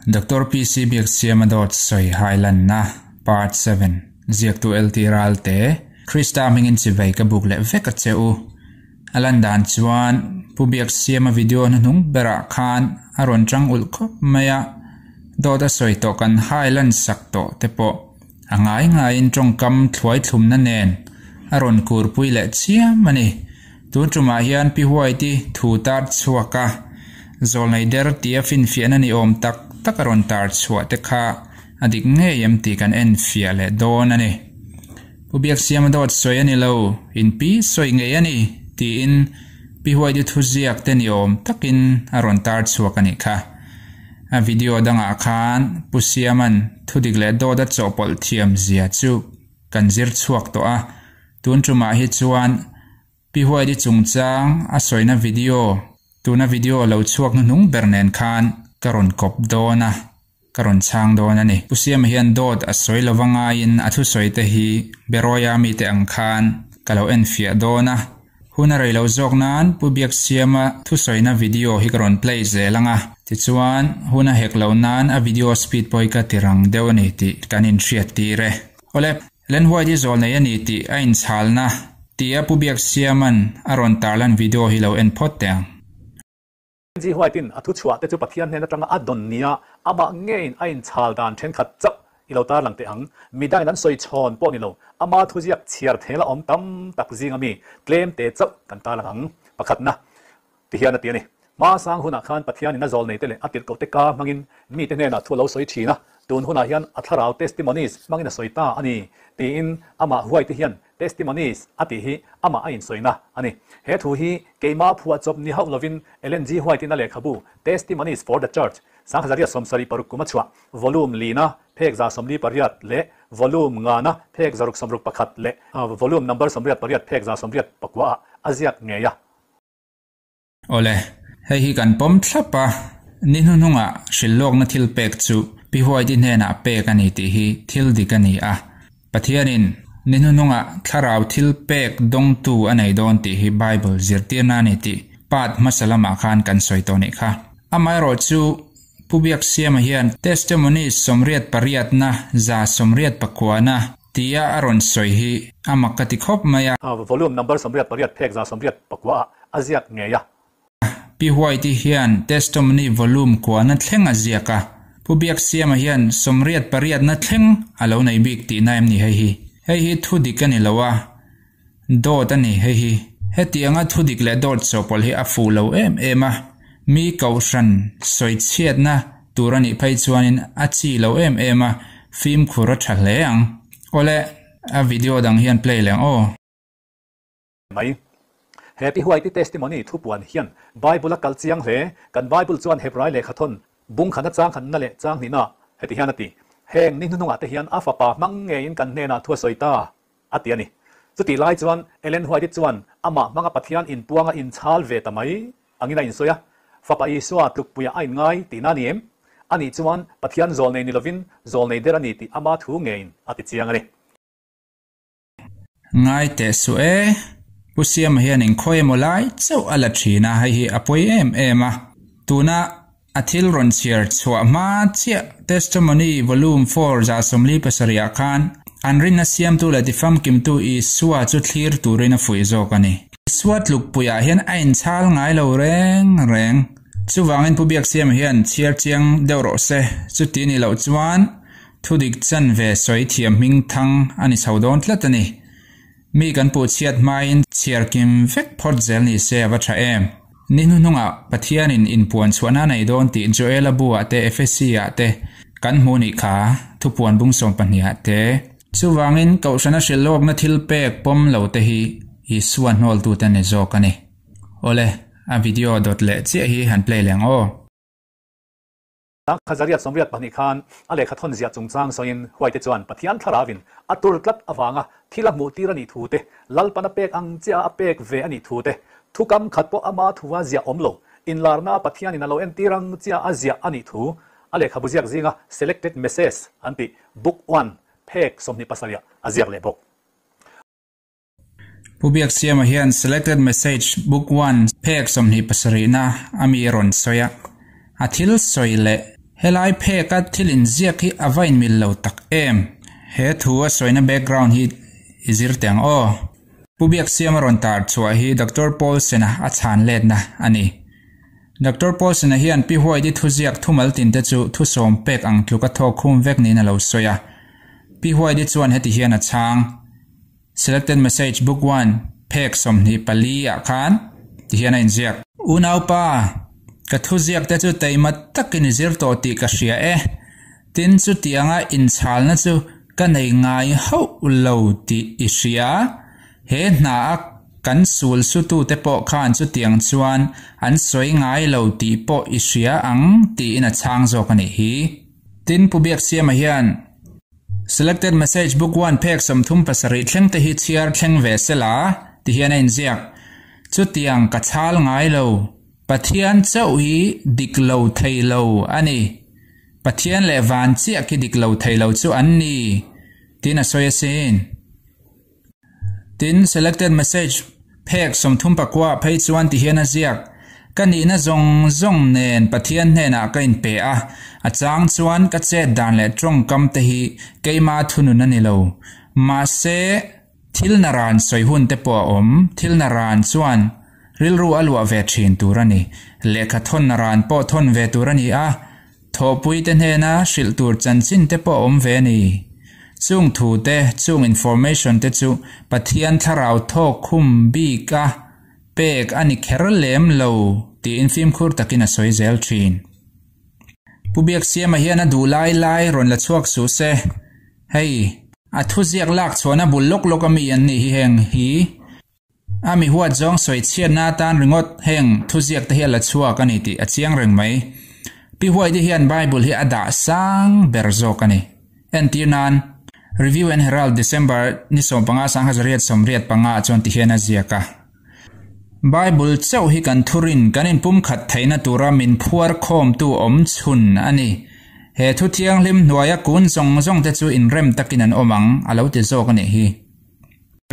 Doctor PC Biaksiama dawt sawi hailanna Part 7 Ziaktu LT Ralte Krista hmingin chivei ka buk leh vek a che u. A lan dan chuan Pu Biaksiama video hnuhnung berah khan a rawn tang ulh khawp mai a, dawt a sawi tawh kan hailan sak tawh te pawh a ngai ngaiin tawngkam thluai thlumna nen a rawn kurpui leh chiam a ni. Tun tumah hian Pi White-i thu tar chhuak a, zawlnei der tia finfiahna ni awm tak tak a rawn tar chhuah te kha a dik ngei em tih kan en fiah leh dawn a ni. Pu Biaksiama dawt sawi a ni lo, in pi sawi ngei a ni, tiin Pi White-i thuziak te ni awm takin a rawn tar chhuak a nih kha. A video dangah khan Pu Siama'n thudik leh dawt a chawhpawlh thiam zia chu kan zir chhuak tawh a, tun tumah hi chuan Pi Huaidi chungchang a sawina video, tuna video lo chhuak hnuhnung ber nen khan ka rawn kawp dawn a, ka rawn chhang dawn a ni. Pu Siama hian dawt a sawi lova ngaiin a thusawi te hi Beroia mite ang khan ka lo enfiah dawn a, Hun a rei lo zawk nan Pu Biaksiama thusawina video hi ka rawn play zel ang a, tichuan hun a hek lo nan a video speed pawh hi ka ti rang deuh a ni tih kan inhriat tir e. Awle, Len White hi zawl nei a ni tih a inchhalna tia Pu Biaksiama'n a rawn tarlan video hi lo en phawt teh ang. Len G. White-in a thuchhuah te chu Pathian hnen atanga a dawn nia amah ngeiin a inchhal dan thenkhat chauh I lo tarlang teh ang. Midangin an sawi chhawn pawh ni lo, ama thuziak chhiar thel a awm tam tak zinga mi tlem te chauh kan tarlang ang. Pakhatna, ti hian a ti a ni. Hma sang hunah khan Pathianin a zawl neite leh a tirhkohte ka hmangin mite hnenah thu a lo sawi thin a, tun hunah hian a thlarau testimonies hmangin a sawi ta a ni, tiin amah huaite hian testimonies a tih hi amah a insawina a ni. He thu hi keimah phuahchawp ni hauh lovin Ellen G. White-in a lehkhabu Testimonies for the Church, Sanghazaria 76 kum a chhuah, Volume lina phek 48 leh Volume ngana phek 661 leh Volume number 88 phek 89 ah a ziak ngei a. Awle, hei hi kan pawm thlap a, ni hnuhnungah hrilhlawkna thil pek chu Pi Huaiti hnenah pek a ni tih hi thil dik a ni a. Pathianin ni hnuhnungah thlarau thil pek dawngtu a nei dawn tih hi Bible zirtirna a ni tih part hmasa lamah khan kan sawi tawh nih kha. Amaherawhchu, Pu Biaksiama hian Testimony 88na 89na tia a rawn sawi hi a mak ka ti khawp mai a. Volume number 88 phek 89 ah a ziak ngei a. Pi White-i hian Testimony volume kuahna thleng a ziak a. Pu Biaksiama hian 88na thleng a lo nei bik tihna em ni hei hi? Hei hi thu dik a ni lo a, dawt a ni hei hi. Hetianga thu dik leh dawt chawhpawlh hi a fuh lo em em a, mi kohhran sawichhiatna tur a nih phei chuanin a chi lo em em a, fimkhur a tha hle ang. Awle, a video dang hian play leh ang aw. Mai. He Pi Huaiti testimony thupuan hian Bible a kal chiang hle. Kan Bible chuan Hebrai lehkhathawn bung khatna chang khatna leh chang hnihna heti hian a ti, Heng ni hnuhnungah te hian a fapa hmang ngeiin kan hnenah thu a sawi ta, a ti a ni. Chutih lai chuan Ellen White-i chuan amah hmanga Pathian inpuanga inchhal ve ta mai angin a insawi a, Fapa Isua tlukpuiah a inngai tihna a ni em? Anih chuan Pathian zawlnei ni lovin zawlnei der a ni tih ama thu ngeiin a ti chiang a ni. Ngai teh suh e, Pu Siama hian inkhawi emaw lai chauh a la thin a, hei hi a pawi em em a. Tuna a thil rawn chhiar chhuah hma chiah Testimony Volume 4 47 ah khan an rinna siamtu leh tifamkimtu Isua chu thlir turin a fuih zawk a ni. Isua tlukpuiah hian a inchhal ngai lo reng reng. Chuvangin Pu Biaksiama hian chhiar chiang deuh rawh se, chuti ni loh chuan Thudik chanve sawi thiam hming thang a ni chho dawn tlat a ni. Mi kan puh chhiat hmain chhiar kim vek phawt zel ni se a va tha em. Ni hnuhnungah Pathianin inpuan chhuahna a nei dawn tih Joela bu-ah te Ephesi-ah te kan hmuh nih kha thupuan bung 12 ah te. Chuvangin Kohhrana hrilhlawkna thil pek pawm lo te hi Isua hnawltute ni zawk a ni. Awle, a video dawt leh chiah hi han play leh ang aw. 1982 khan a lehkha thawn ziah chungchang sawiin Huaite chuan Pathian thlarauin a tur tlat avanga thil a hmuh tir a nih thu te, Lalpan a pek ang chiah a pek ve a nih thu te, thukam khat pawh ama thua ziah awm lo, inlarna Pathianin a lo entir ang chiah a ziah a nih thu a lehkhabu ziak zinga Selected Messages an tih Book One phek 27 ah a ziak leh bawk. Pu Biaksiama hian Selected Message Book One phek 27 na a mi rawn sawi a, a thil sawi leh Helai pheka thil inziak hi a va inmil lo tak em! He thu a sawina background hi i zir teh ang aw. Pu Biaksiama rawn tar chhuah hi Doctor Paulsena a chhan letna a ni. Doctor Paulsena hian Pi Huaidi thuziak thumal tinte chu thusawm pek ang tluka thawk khum vek niin a lo sawi a. Pi Huaidi chuan heti hian a chhang. Selected Message Book One, phek 24 ah khan ti hian a inziak. Unaupa, ka thuziak te chu taima takin i zir tawh tih ka hria e. Tin, chutianga inchhalna chu ka nei ngai hauh lo tih i hria. He hna a kan sul sutute pawh khan chutiang chuan an sawi ngai lo tih pawh i hria ang tiin a chhang zawk a nih hi. Tin, Pu Biaksiama hian Selected Message Book One phek 37 thleng te hi chhiar thleng ve sela ti hian a inziak. Chutiang ka chhal ngai lo. Pathian chauh hi dik lo thei lo a ni. Pathian leh van chiah khi dik lo thei lo chu an ni tiin a sawi asin. Tin, Selected Message phek 39 phei chuan ti hian a ziak, Ka nihna zawng zawng nen Pathian hnenah ka inpe a, a chang chuan ka chet dan leh tawngkam te hi keima thunun a ni lo. Mahse, thil naran sawi hun te pawh a awm, thil naran chuan rilru a luah ve thin tur a ni. Lehkha thawn naran pawh thawn ve tur a ni a, Thawhpui te hnena hrilh tur chanchin te pawh a awm ve a ni. Chung thu te, chung information te chu Pathian thlarau thawk khum bik a pek a ni kher lem lo tiin fimkhur takin a sawi zel thin. Pu Biaksiama hian a duh lai lai rawn la chhuak suh se. Hei, a thuziak lak chhuahna bul lawk lawk ami an nih hi heng hi. A mi huat zawng sawi chhiatna atan ringawt heng thuziak te hi a la chhuak a ni tih a chiang reng mai. Pi Huaidi hian Bible hi a dah sang ber zawk a ni. Entir nan, Review and Herald December ni 15 1985 ah chuan ti hian a ziak a. Bible chauh hi kan thurin kan inpumkhat theihna tura min phuar khawmtu awm chhun a ni. He thu thianghlim hnuaia kun zawng zawng te chu inrem takin an awm ang a lo ti zawk a nih hi.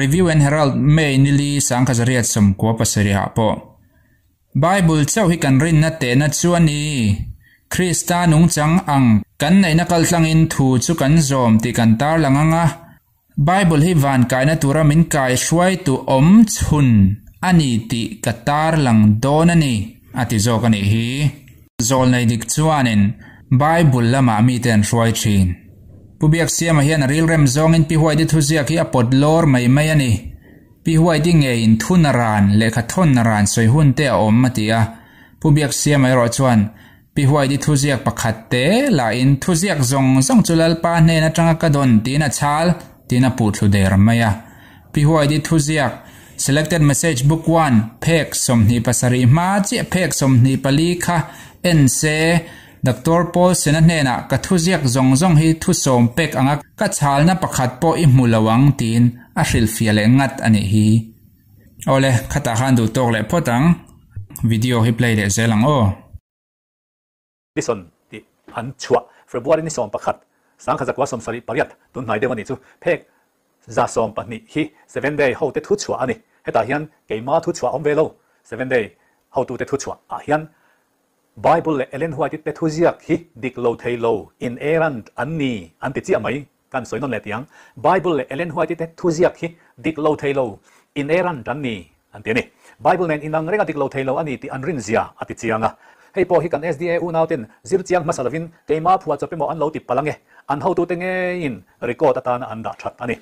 Review and Herald May nili 1997 ah pawh Bible chauh hi kan rinna tehna chu a ni. Krista nungchang ang kan neihna kaltlangin thu chu kan zawm tih kan tarlang ang a, Bible hi van kaina tura min kai hruaitu awm chhun a ni tih ka tarlang dawn a ni, a ti zawk a nih hi. Zawlnei dik chuanin Bible lamah mite an hruai thin. Pu Biaksiama hian a rilrem zawngin Pi Huaidi thuziak hi a pawt lawr mai mai a ni. Pi Huaidi ngeiin thu naran, lehkha thawn naran sawi hun te a awm a ti a. Pu Biaksiama erawh chuan Pi Huaidi thuziak pakhat te lahin thuziak zawng zawng chu Lalpa hnen atanga ka dawn tiin a chhal tiin a puh thlu der mai a. Pi Huaidi thuziak Selected Message Book One phek 27 hma chiah phek 24 kha en se Doctor Paul Sena hnenah ka thuziak zawng zawng hi thusawm pek anga ka chhalna pakhat pawh i hmu lo ang tiin a hrilhfiah leh ngat a nih hi. Awle, khatah khan duh tawk leh phawt ang. Video hi play leh zel ang aw. Dison tih an chhuah February ni 11, 1978 tun hnai deuh a nih chu. Phek 120 hi Seven Day hote thu chhuah a ni. Hetah hian keima thu chhuah awm ve lo. Seven Day hotute thu chhuah ah hian Bible leh Ellen White te thuziak hi dik lo thei lo, inerrant an ni an ti chiah mai. Kan sawi nawn leh tiang, Bible leh Ellen White te thuziak hi dik lo thei lo, inerrant an ni an ti a ni. Bible nen inang renga dik lo thei lo a ni tih an rinzia a ti chiang a. Hei pawh hi kan SDA unauten zir chiang hmasa lovin keimah phuah chawp emaw an lo ti palh ange, an hotute ngeiin record atana an dah that a ni.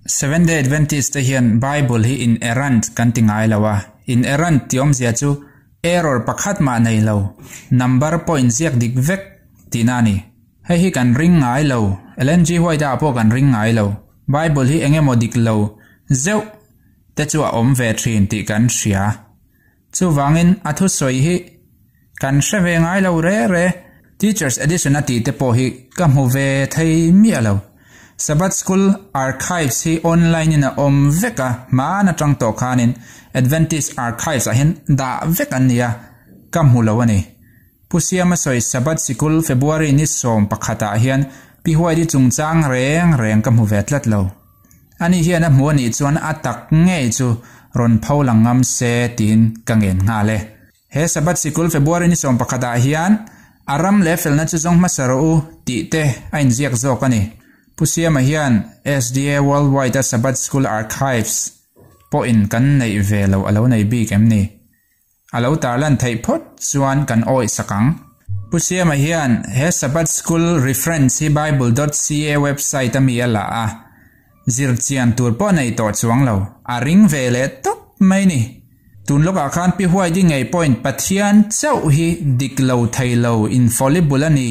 Seventh Day Adventist te hian Bible hi inerrant kan ti ngai lo a, inerrant tih awmzia chu error pakhat mah nei lo, number pawh inziak dik vek tihna a ni. Hei hi kan ring ngai lo, Ellen G. White ah pawh kan ring ngai lo. Bible hi eng emaw dik lo zeuh te chu a awm ve thin tih kan hria. Chuvangin a thusawi hi kan hre ve ngai lo re re. Teachers Edition a tih te pawh hi ka hmu ve thei miah lo. Sabbath School Archives hi online in a awm vek a, hmaan atang tawh khanin Adventist Archives ah hian dah vek an ni a, ka hmu lo a ni. Pu Siama sawi Sabbath Sikul February ni 11 ah hian Pi Huaidi chungchang reng reng ka hmu ve tlat lo. Ani hian a hmu anih chuan a tak ngei chu rawn pho lang ngam se tiin ka ngen nghal e. He Sabbath sikul February ni 11 ah hian A ram leh felna chu zawng hmasa rawh u tih te a inziak zawk a ni. Pu Siama hian SDA Worldwide-a Sabbath School Archives pawhin kan neih ve loh a lo nei bik em ni? A lo tarlan theih phawt chuan kan awih sak ang. Pu Siama hian he Sabbath School reference hi Bible dot ca website a mi a la a, zir chian tur pawh nei tawh chuang lo, a ring ve leh tawp mai ni. Tun lawkah khan Pi Huaidi ngei pawhin Pathian chauh hi dik lo thei lo infallible a ni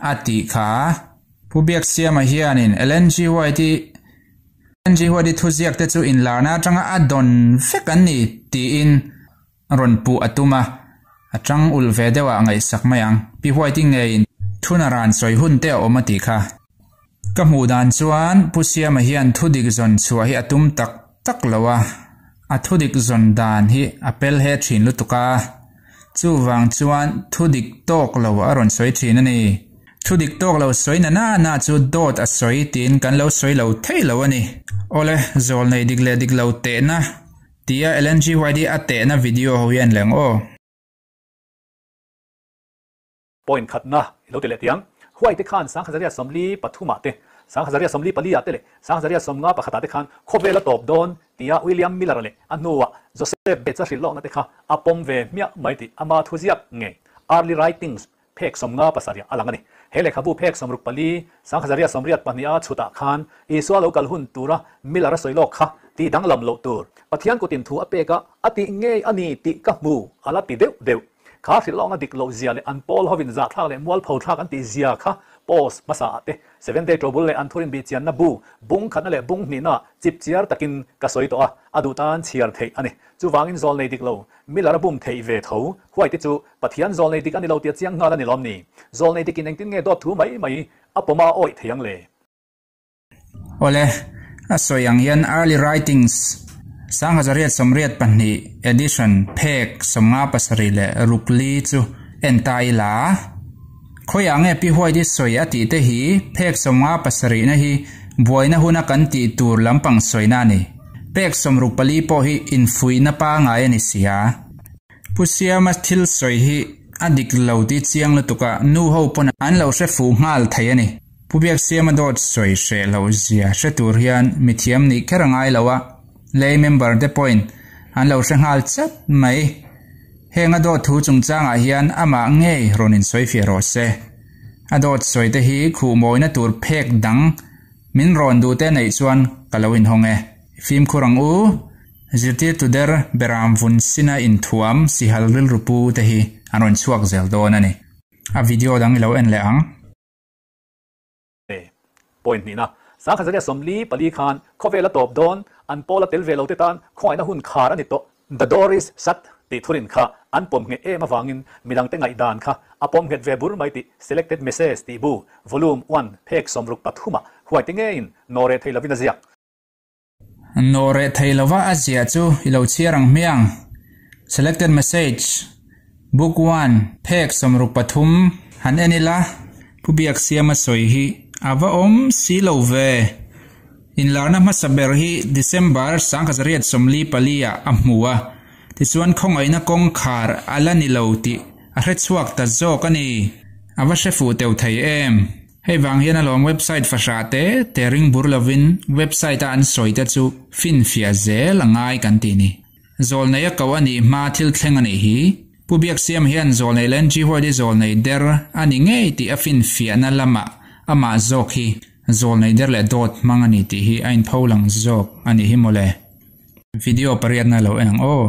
a tih kha. Pu Biaksiama hianin Ellen G. White-i Ellen G. White-i thuziak te chu inlarna atanga a dawn vek an ni tiin rawn puh a tum a, a tang ulh ve deuh ah ngaihsak mai ang. Pi White-i ngeiin thuna ran sawi hun te a awm a tih kha. Ka hmuh dan chuan Pu Siama hian thudik zawn chhuah hi a tum tak tak lo a, a thudik zawn dan hi a pel he thin lutuk a, chuvang chuan thudik tawk lo a rawn sawi thin a ni. Thudik tawk lo sawi na na na chu dawt a sawi tiin kan lo sawi lo thei lo a ni. Awle, zawl nei dik leh dik lo tehna tia Ellen G. White-i a tehna video ho hi a en leh ang aw. Point khatna i lo ti leh tiang. Huaite khan 1833 ah te, 1844 ah te leh 1851 ah te khan khawvel a tawp dawn tia William Miller leh a hnuah Joseph Bates a hrilh lawkna te kha a pawm ve hmiah mai tih ama thuziak ngei Early Writings phek 57 a lang a ni. He lehkhabu phek 64, 1882 a chhutah khan Isua lo kal hun tura Miller a sawi lawk kha tih danglam loh tur Pathian kutin thu a pek a, a tih ngei a ni tih ka hmu a la ti deuh deuh. Kha hrilhlawkna dik loh zia leh an pawl hovin zahthlak leh mualpho thlak an tih zia kha post hmasa ah te Seven Day Ṭobul leh an thurin bih chianna bu bung khatna leh bung hnihna chip chiar takin ka sawi tawh a, a duh tan chhiar theih a ni. Chuvangin zawlnei dik lo, Miller a bum theih ve tho, huai te chu Pathian zawlnei dik a ni lo tia chiang nghal a ni lawm ni? Zawlnei dikin engtin nge dawt thu mai mai a pawm a awih thei ang le? Awle, a sawi ang hian Early Writings, 1882 edition phek 57 leh rukli chu en ta ila. Khawiah nge Pi Huaidi sawi a tih te hi phek 57 na hi buaina huna kan tih tur lampang sawina a ni. Pek 64 pawh hi infuihna pangai a ni sia. Pu Siama thil sawi hi a dik lo tih chiang lutuk a, nu ho pawn an lo hre fuh nghal thei a ni. Pu Biaksiama dawt sawi hreh loh zia hre tur hian mithiam nih kher a ngai lo a, lei member te pawhin an lo hre nghal chat mai. Heng a dawt thu chungchangah hian amah ngei rawn insawifiah rawh se. A dawt sawi te hi khuh mawina tur phek dang min rawn duh te neih chuan ka lo inhawng e. Fimkhur ang u, zirtirtu der beram vun sina inthuam sihal rilru pu te hi an rawn chhuak zel dawn a ni. A video dang i lo en leh ang. Point hnihna, 1944 khan khawvel a tawp dawn, an pawl a tel ve lo te tan khawngaihna hun khar a ni tawh. The door is shut tih thurin kha an pawm ngheh em avangin midangte ngaihdan kha a pawm nghet ve bur mai tih Selected Message tih bu Volume One phek 63 ah huaite ngeiin nawhreh thei lovin a ziak. Nawhreh thei lova a ziah chu i lo chhiar ang hmiang. Selected Message, Book One, phek 63 han en ila. Pu Biaksiama sawi hi a va awm si lo ve. Inlarna hmasa ber hi December 1944 ah a hmu a, tichuan khawngaihna kawngkhar a la ni lo tih a hrechhuak ta zawk a ni. A va hre fuh teuh thei em? Hei vang hian alawm website fahrah te te ring bur lovin website a an sawi te chu finfiah zel a ngai kan tih ni. Zawlnei a ko a nih hma thil thleng a nih hi. Pu Biaksiam hian zawlnei Len G. White hi zawlnei der a ni ngei tih a finfiahna lamah amah zawk hi zawlnei der leh dawt hmang a ni tih hi a inpho lang zawk a nih hi mawle. Video pariatna lo en ang aw.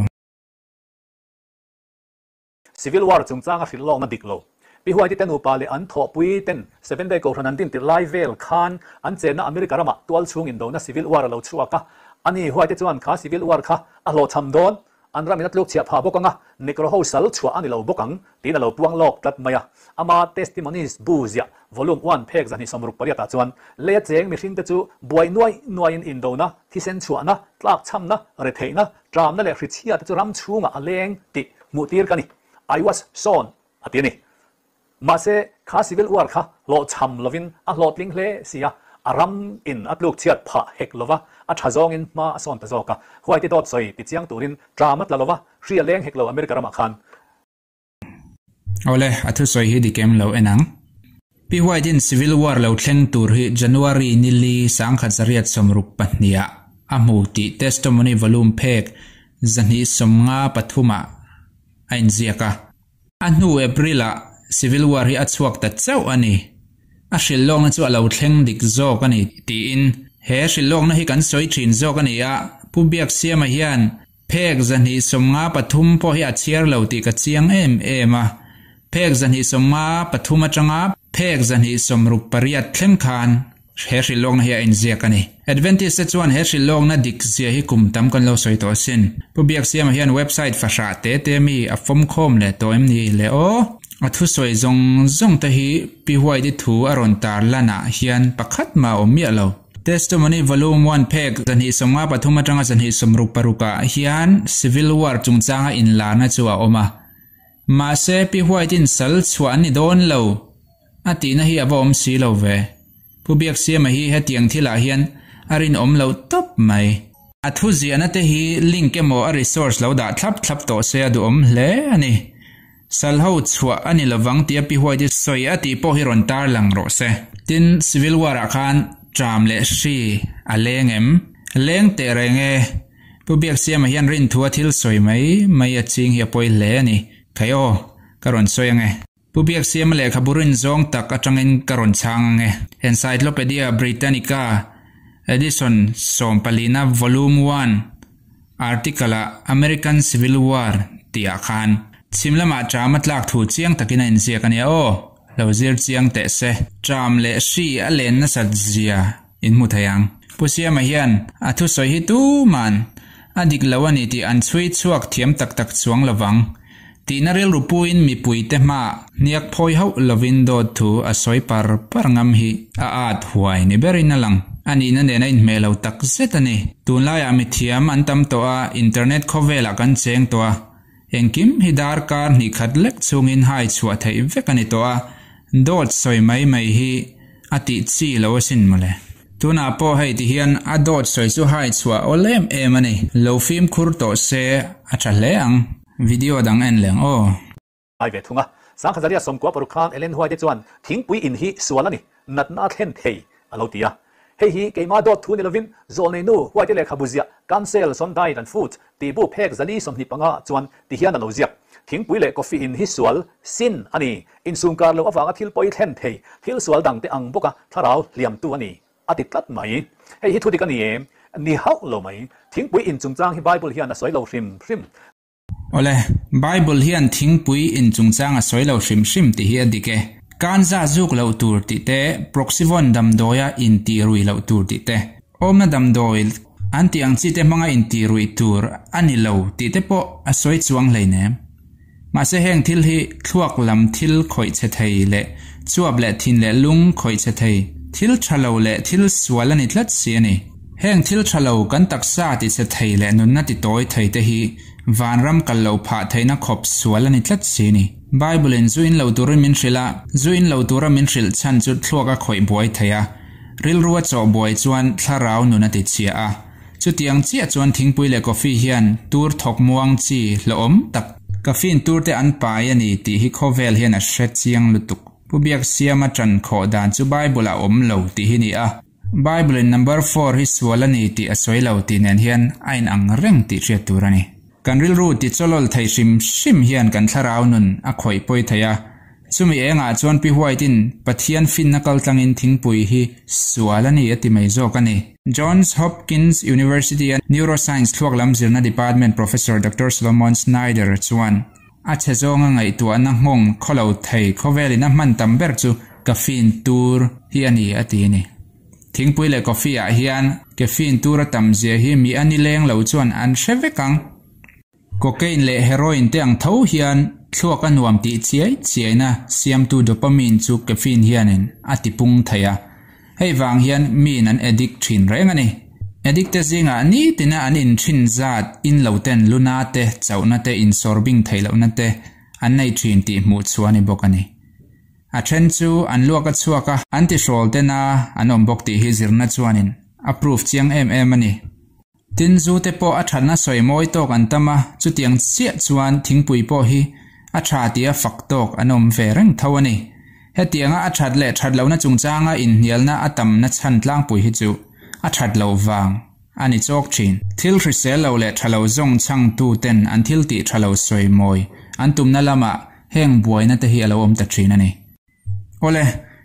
Civil War chungchanga hrilh lawkna dik lo. Pi Huaiti te nupa leh an thawhpui ten Seven Day Kohhran an dintir lai vel khan an chenna America ramah tualchhung indona Civil War a lo chhuak a. Ani Huaiti chuan kha Civil War kha a hlawhchham dawn, an ramin a tluk chhiah phah bawk ang a, Negro ho sal chhuah a ni lo bawk ang tiin a lo puang lawk tlat mai a. Ama Testimonies bu ziah Volume One phek 268 ah chuan leia cheng mihringte chu buai nuai nuaiin indona, thisen chhuahna, tlakchhamna, retheihna, Tlamna leh hrichhia te chu ram chhungah a leng tih hmuh tir ka ni. I was shown a ti a ni. Mahse, kha civil war kha hlawhchham lovin a hlawhtling hle si a. A ram in a tluk chhiat phah hek lova, a tha zawngin hma a sawn ta zawk a. White-i dawt sawi ti chiang turin tram a tla lova, hri a leng hek lo America ramah khan. Awle, a thusawi hi dik em lo en ang. Pi White-in Civil War lo thleng tur hi January ni li 1962 ah a hmu tih Testimony Volume phek 253 ah a inziak a. A hnu April-ah Civil War hi a chhuak ta chauh a ni. A hrilhlawkna chu a lo thleng dik zawk a ni tiin he hrilhlawkna hi kan sawi thin zawk a ni a, Pu Biaksiama hian phek 253 pawh hi a chhiar lo tih ka chiang em em a. Phek 253 atanga phek 268 thleng khan He hrilhlawkna hi a inziak a ni. Adventist te chuan he hrilhlawkna dik zia hi kum tam kan lo sawi tawh asin. Pu Biaksiama hian website fahrah te te mi a fawm khawm leh tawh em ni le aw? A thusawi zawng zawng te hi Pi White-i thu a rawn tar lanah hian pakhat mah a awm miah lo. Testimony Volume One phek 253 atanga 266 ah hian Civil War chungchanga inlarna chu a awm a. Mahse Pi White-in sal chhuah an ni dawn lo. A tihna hi a va awm si lo ve. Pu Biaksiama hi hetiang thilah hian a rinawm loh tawp mai. A thu ziahna te hi link emaw a resource lo dah thlap thlap tawh se a duhawm hle a ni. Sal ho chhuah a ni lovang tia Pi White-i sawi a tih pawh hi rawn tarlang rawh se. Tin, Civil War ah khan ṭam leh hri a leng em? Leng teh reng e. Pu Biaksiama hian rinthua thil sawi mai mai a ching hi a pawi hle a ni. Khai aw, ka rawn sawi ange. Pu Biaksiama lehkhabu rin zawng tak atangin ka rawn chhang ang e. Encyclopedia Britannica Edition sawmpalina Volume One article-ah American Civil War tihah khan chhim lamah ṭam a tlak thu chiang takin a inziak a nia aw, lo zir chiang teh se. Ṭam leh hri a len nasat zia in hmu thei ang. Pu Siama hian a thusawi hi tuman a dik lo a ni tih an chhui chhuak thiam tak tak chuang lovang. Tihna rilru puin mipuite hmaah hniak phawi hauh lovin dawt thu a sawi par par ngam hi a at huai ni berin a lang. A nihna nen a inhmeh lo tak zet a ni. Tunlaiah mithiam an tam tawh a, internet khawvelah kan cheng tawh a. Engkim hi darkar hnih khat lek chungin hai chhuah theih vek a ni tawh a, dawt sawi mai mai hi a tih chi lo asin mawle. Tunah pawh hei ti hian a dawt sawi chu hai chhuah awl em em a ni. Lo fimkhur tawh se a tha hle ang. Video dang en leng aw. Ai ve thung a. Sangkhazaria 96 khan Ellen White chuan thingpui in hi sual a ni, natna a thlen thei a lo ti a. Hei hi keimah dawt thu ni lovin zawlneinu White lehkhabu ziah Counsels on Diet and Food tih bu phek 425 ah chuan ti hian a lo ziak, Thingpui leh coffee in hi sual, sin, a ni. Insumkar loh avanga thil pawi thlen thei, thil sual dangte ang bawka thlarau hliamtu a ni, a ti tlat mai. Hei hi thudik a ni em? Ni hauh lo mai. Thingpui in chungchang hi Bible hian a sawi lo hrim hrim. Awle, Bible hian thingpui in chungchang a sawi lo hrim hrim tih hi a dik e. Kanza zuk loh tur tih te, Proxyvon damdawia intih rui loh tur tih te, awmna damdawi an tih ang chi te hmanga intih ruih tur a ni lo tih te pawh a sawi chuang hleinem. Mahse heng thil hi thluak lam thil khawih che thei leh chuap leh thin leh lung khawih che thei thil tha lo leh thil sual a ni tlat si a ni. Heng thil tha lo kan taksa ti che thei leh nunna ti tawi thei te hi vanram kal lo phah theihna khawp sual a ni tlat si a ni. Bible in zu in lo turin min hrilh a, zu in lo tura min hrilh chhan chu thluak a khawih buai thei a, rilru a chawh buai chuan thlarau nun a ti chhia a. Chutiang chiah chuan thingpui leh coffee hian tur thawk muang chi hlawhawm tak caffeine tur te an pai a ni tih hi khawvel hian a hre chiang lutuk. Pu Biaksiama ṭan khawh dan chu Bible ah awm lo tih hi ni a, Bible in number four hi sual a ni tih a sawi lo tih nen hian a inang reng tih hriat tur a ni. Kan rilru ti chawlawl thei hrim hrim hian kan thlarau nun a khawih pawi thei a, Chumi engah chuan Pi White-in Pathian finna kaltlangin thingpui hi sual a ni a ti mai zawk a ni. Johns Hopkins University-a Neuroscience thluak lam zirna department Professor Doctor Solomon Snyder chuan, A chhe zawnga ngaihtuahna nghawng khawlo thei khawvelin a hman tam ber chu caffeine tur hi a ni a ti a ni. Thingpui leh coffee-ah hian caffeine tur a tam zia hi mi a nileng lo chuan an hre vek ang. Cocaine leh heroin te ang tho hian thluak a nuam tih chiai chiaina siamtu dopamine chu caffeine hianin a tipung thei a, hei vang hian miin an addict thin reng a ni. Addict te zingah nitina an inthin zat in lo ten luna te, chauhna te, insawrbing theih lohna te an nei thin tih hmuh chhuah a ni bawk a ni. A then chu an luak a chhuak a, an tihrawl te na an awm bawk tih hi zirna chuanin a proof chiang em em a ni. Tin, zu te pawh a thatna sawi mawi tawk an tam a, chutiang chiah chuan thingpui pawh hi a tha tia fak tawk an awm ve reng tho a ni. Hetianga a that leh that lohna chungchanga inhnialna a tamna chhan tlangpui hi chu a that loh vang a ni chawk thin. Thil hrisel lo leh tha lo zawng chhangtu ten an thil tih tha lo sawi mawi an tumna lamah heng buaina te hi a lo awm ta thin a ni. Awle,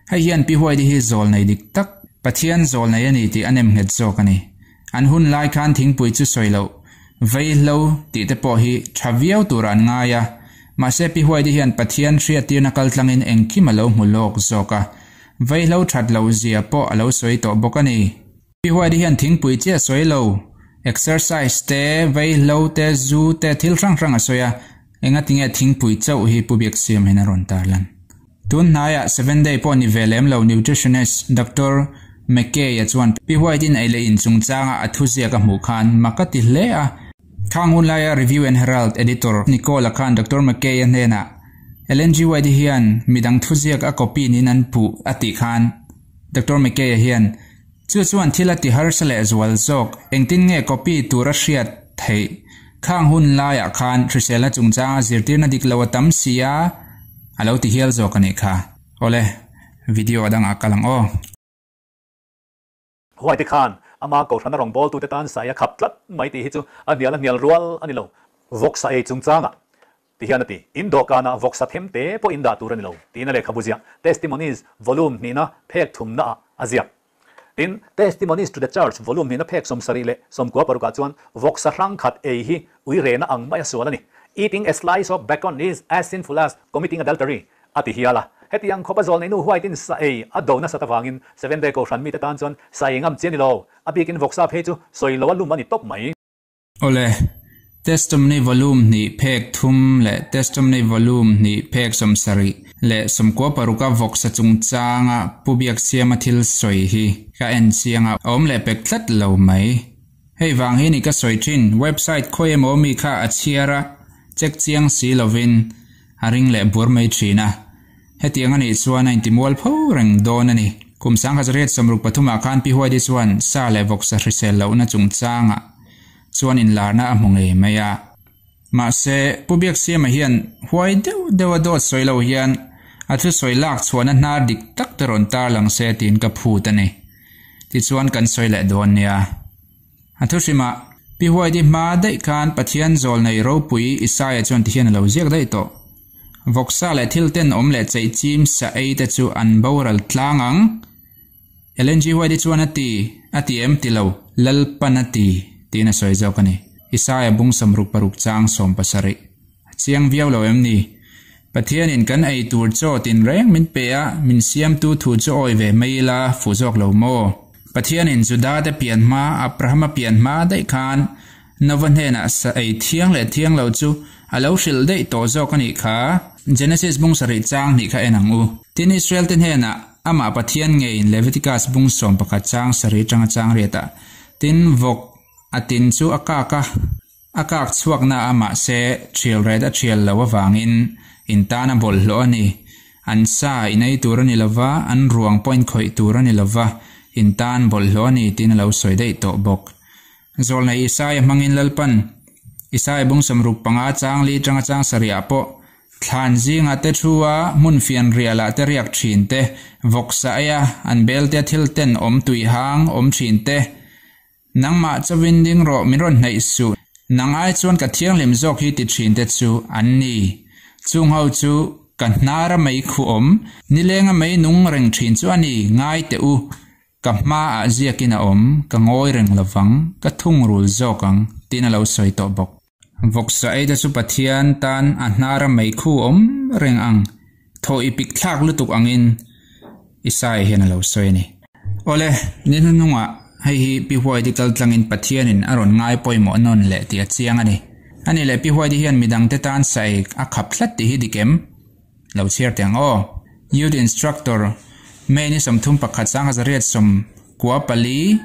hei hian Pi Huaidi hi zawlnei dik tak, Pathian zawlnei a ni tih a nem nghet zawk a ni. An hun lai khan thingpui chu sawi loh, vaihlo tih te pawh hi tha viau turah an ngai a, mahse Pi Huaidi hian Pathian hriattirna kaltlangin engkim a lo hmu lawk zawk a, vaihlo that loh zia pawh a lo sawi tawh bawk a ni. Pi Huaidi hian thingpui chiah sawi lo, exercise te, vaihlo te, zu te thil hrang hrang a sawi a, engatinge thingpui chauh hi Pu Biaksiam hian a rawn tarlan. Tun hnaiah Seven Day pawh ni ve lem lo nutritionist Doctor McKay-a chuan Pi White-in ei leh in chungchanga a thuziak a hmuh khan mak a ti hle a. Khang hun laia Review and Herald editor Nicola khan Doctor McKay-a hnenah Ellen G. White-i hian midang thuziak a copy niin an puh a tih khan Doctor McKay-a hian Chu chuan thil a ti harsa leh zual zawk, engtin nge copy tur a hriat theih? Khang hun laiah khan hriselna chungchanga zirtirna dik lo a tam si a, a lo ti hial zawk a nih kha. Awle, video a dangah kal ang aw. Huaite khan ama Kohhrana rawngbawltute tan sai a khap tlat mai tih hi chu a hnial a hnial rual a ni lo. Vawksa ei chungchangah Ti hian a ti, In dawhkanah vawksa them te pawh in dah tur a ni lo, tiin a lehkhabu ziah Testimonies volume hnihna phek thumnaah a ziak. Tin, Testimonies to the Church volume hnihna phek 76 parukah chuan vawksa hrang khat ei hi ui rehna ang mai a sual a ni. Eating a slice of bacon is as sinful as committing adultery, a ti hial a. Hetiang khawpa zawl neihnu huaitin sa ei a do nasat avangin Seventh-day Kohhran mite tan chuan sa ei ngam chi a ni lo, a bikin vawksa phei chu sawi lo a lum a ni tawp mai. Awle, Testimony Volume hnih phek thum leh Testimony Volume hnih phek 70 leh 96 a vawksa chungchanga Pu Biaksiama thil sawi hi ka en chiang a, a awm leh pek tlat lo mai. Hei vang hi ni ka sawi thin, website khawi emaw mi kha a chhiar a, check chiang si lovin a ring leh bur mai thin a. Hetiang a nih chuan a intimual pho reng dawn a ni. Kum 1963 ah khan Pi Huaidi chuan sa leh vawksa hrisel lohna chungchangah chuan inlarna a hmu ngei mai a. Mahse, Pu Biaksiama hian huai deuh deuha dawt sawi lo hian a thusawi lak chhuahna hnar dik tak te rawn tarlang se tiin ka phut a ni. Tichuan kan sawi leh dawn nia. A thuhrimah, Pi Huaidi hma daih khan Pathian zawlnei ropui Isaia chuan tihian a lo ziak daih tawh. Vawksa leh thil ten awm leh cheih chim sa ei te chu an boral tlang ang. Ellen G. White-i chuan a ti, a ti em ti lo, Lalpan a ti, tiin a sawi zawk a ni. Isaia bung 66 chang 17. A chiang viau lo em ni? Pathianin kan ei tur chaw tinreng min pe a, min siamtu thu chu awi ve mai ila fuh zawk lo maw? Pathianin Judate pian hma, Abrahama pian hma daih khan Nova hnenah sa ei thiang leh thiang lo chu a lo hrilh daih tawh zawk a nih kha. Genesis bung sarih chang hnih kha en ang u. Tin, Israelte hnenah amah Pathian ngeiin Leviticus bung 11 chang sarih atanga chang riatah, Tin, vawk a tin chu a kak a, A kak chhuakna a mahse thial ret a thial lo avangin in tan a bawlhhlawh a ni. An sa in ei tur a ni lova, an ruang pawh in khawih tur a ni lova, in tan bawlhhlawh a ni tiin a lo sawi daih tawh bawk. Zawlnei Isaia hmangin Lalpan Isaia bung 65 chang li tanga chang sarihah pawh thlan zinga te thu a, hmun fian rialah te riak thin te, vawksa eia an belte thil ten awm tuihang awm thin te, Nangmah chauhin ding rawh, min rawn hnaih suh. Nang ai chuan ka thianghlim zawk hi ti thin te chu an ni. Chung ho chu ka hnara mei khu awm, nilenga mei nung reng thin chu a ni, ngai teh u. Ka hmaah ziakin a awm, ka ngawi reng lovang, ka thungrul zawk ang, tiin a lo sawi tawh bawk. Vawksa ei te chu Pathian tan a hnara mei khu awm reng ang, thaw i pik thlak lutuk angin Isaia hian a lo sawi a ni. Awle, ni hnuhnungah hei hi Pi Huaidi kal tlangin Pathianin a rawn ngai pawimawh nawn leh tih a chiang a ni. Ani leh Pi Huaidi hian midangte tan sa ei a khap tlat tih hi dik em? Lo chhiar teh ang aw. Youth Instructor, May ni 31 1994,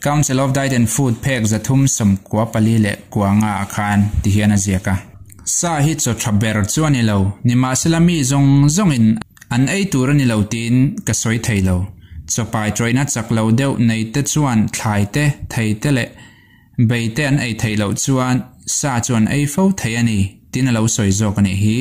Council of Diet and Food phek 394 leh 95 ah khan ti hian a ziak a. Sa hi chaw tha ber chu a ni lo, nimahsela mi zawng zawngin An ei tur a ni lo tiin ka sawi thei lo. Chawpai tawihna chak lo deuh nei te chuan thlai te, thei te leh bei te an ei theih loh chuan sa chu an ei fo thei a ni tiin a lo sawi zawk a nih hi.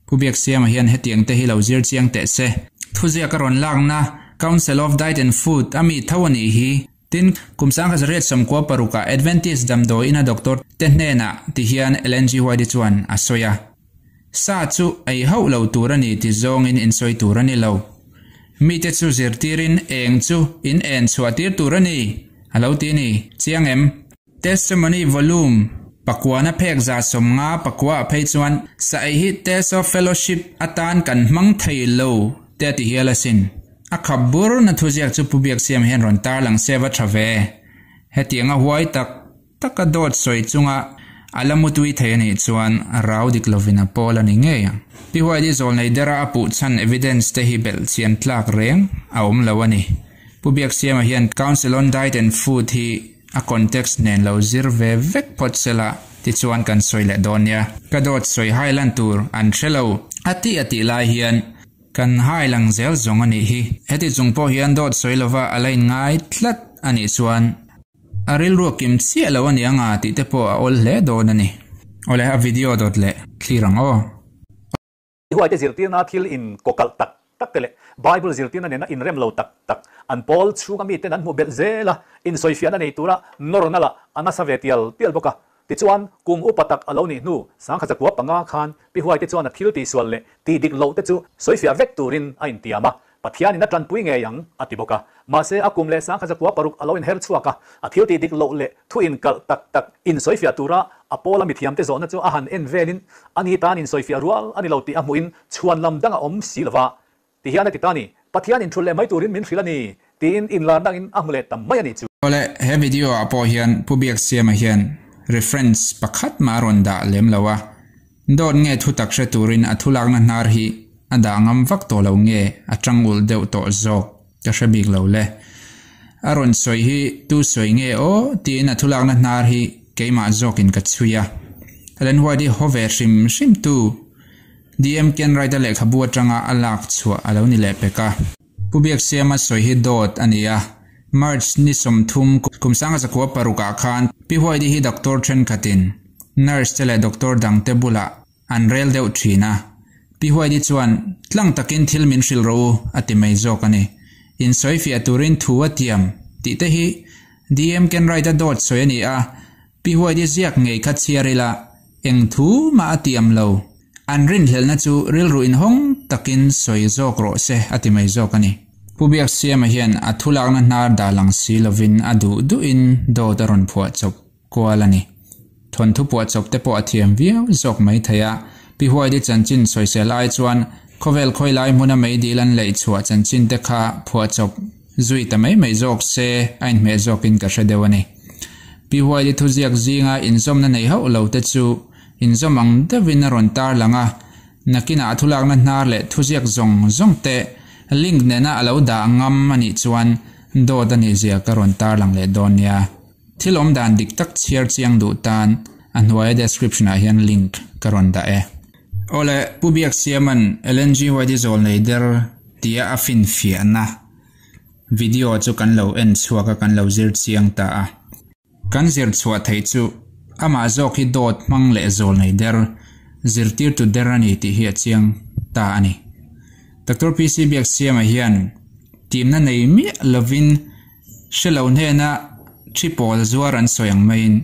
Pu Biaksiama hian hetiang te hi lo zir chiang teh se. Thuziak a rawn lakna Council of Diet and Food a mi tho a nih hi. Tin, kum 1996 ah Adventist damdawi ina doctor te hnenah ti hian Ellen G. White chuan a sawi a, Sa chu ei hauh lo tur a ni ti zawngin in sawi tur a ni lo. Mite chu zirtirin eng chu in en chhuah tir tur a ni, a lo ti a ni. Chiang em? Testimony Volume pakuana phek 159 ah phei chuan sa ei hi Test of Fellowship atan kan hmang thei lo te a ti hial asin. A khap bur na thuziak chu Pu Biaksiam hian rawn tarlang se va tha ve. Hetianga huai tak taka dawt sawi chunga a la mutui thei anih chuan rau dik lovin a pawl a ni ngei ang. Pi Huaidi zawlnei dera a puh chhan evidence te hi belh chian tlak reng a awm lo a ni. Pu Biaksiama hian Council on Diet and Food hi a context nen lo zir ve vek phawt sela tichuan kan sawi leh dawn nia. Ka dawt sawi hai lan tur an hre lo a tih a tih lai hian kan hai lang zel zawng a nih hi. Heti chung pawh hian dawt sawi lova a la inngai tlat a nih chuan a rilru a kim chiah lo a ni anga tih te pawh a awl hle dawn a ni. Awle a video dawt leh thlir ang aw. Huaite zirtirna thil in kawkalh tak tak te leh Bible zirtirna nena inrem lo tak tak an pawl chhunga miten an hmuh belh zel a, insawifiahna nei tura nawrna lah a nasa ve tial tial bawk a. Tichuan, kum upa tak a lo nih hnu 1905 khan Pi Huaite chuan a thil tihsual leh tih dik loh te chu sawifiah vek turin a intiam a, Pathianin a tanpui ngei ang a ti bawk a. Mahse, a kum leh 1906 a lo inher chhuak a, a thil tih dik loh leh thu inkalh tak tak insawifiah tura a pawla mithiamte zawhna chu a han en velin a ni tan insawifiah rual a ni lo tih a hmuhin chhuan lam dang a awm si lo va. Ti hian a ti ta ni, Pathian inthulh leh mai turin min hrilh a ni, tiin inlar dangin a hmu leh ta mai a ni chu. Awle, he video ah pawh hian Pu Biaksiama hian reference pakhat mah a rawn dah lem lo a, Dawt nge thu tak hre turin a thulakna hnar hi a dah ngam vak tawh lo nge a tang ulh deuh tawh zawk ka hre bik lo le. A rawn sawi hi tu sawi nge aw tiin a thulakna hnar hi keimah zawkin ka chhui a. Ellen White hi haw ve hrim hrim tu DM Kenwright a lehkhabu atanga a lak chhuah a lo ni leh pek a. Pu Biaksiama sawi hi dawt a ni a, March ni 30 kum 1906 ah khan Pi Huaidi hi doctor thenkhatin nurse te leh doctor dangte bulah an rel deuh thin a, Pi Huaidi chuan tlang takin thil min hrilh rawh u a ti mai zawk a ni. Insawifiah turin thu a tiam tih te hi DM Kenwright-a dawt sawi a ni a, Pi Huaidi ziak ngei kha chhiar ila eng thu mah a tiam lo. An rinhlelhna chu rilru inhawng takin sawi zawk rawh se a ti mai zawk a ni. Pu Biaksiama hian a thulakna hnar dah lang si lovin a duh duhin dawt a rawn phuah chawp kual a ni. Thawnthu puah chawp te pawh a thiam viau zawk mai thei a, Pi Huaidi chanchin sawisel ai chuan khawvel khawilai hmuna meidil an leih chhuah chanchin te kha phuah chawp zui ta mai mai zawk se a inhmeh zawkin ka hre deuh a ni. Pi Huaidi thuziak zinga inzawmna nei hauh lo te chu inzawm ang deuhin a rawn tarlang a, nakinah a thulakna hnar leh thuziak zawng zawng te link nena a lo dah ngam a nih chuan dawt a nih zia ka rawn tarlang leh dawn nia. Thil awm dan dik tak chhiar chiang duh tan a hnuaia description ah hian link ka rawn dah e. Awle, Pu Biaksiama'n Ellen G. White i zawlnei der tia a finfiahna video chu kan lo en chhuak a, kan lo zir chiang ta a. Kan zir chhuah theih chu amah zawk hi dawt hmang leh zawlnei der, zirtirtu der a ni tih hi a chiang ta a ni. Doctor PC Biaksiama hian timna nei miah lovin Hre lo hnena thi pawl zuar an sawi ang maiin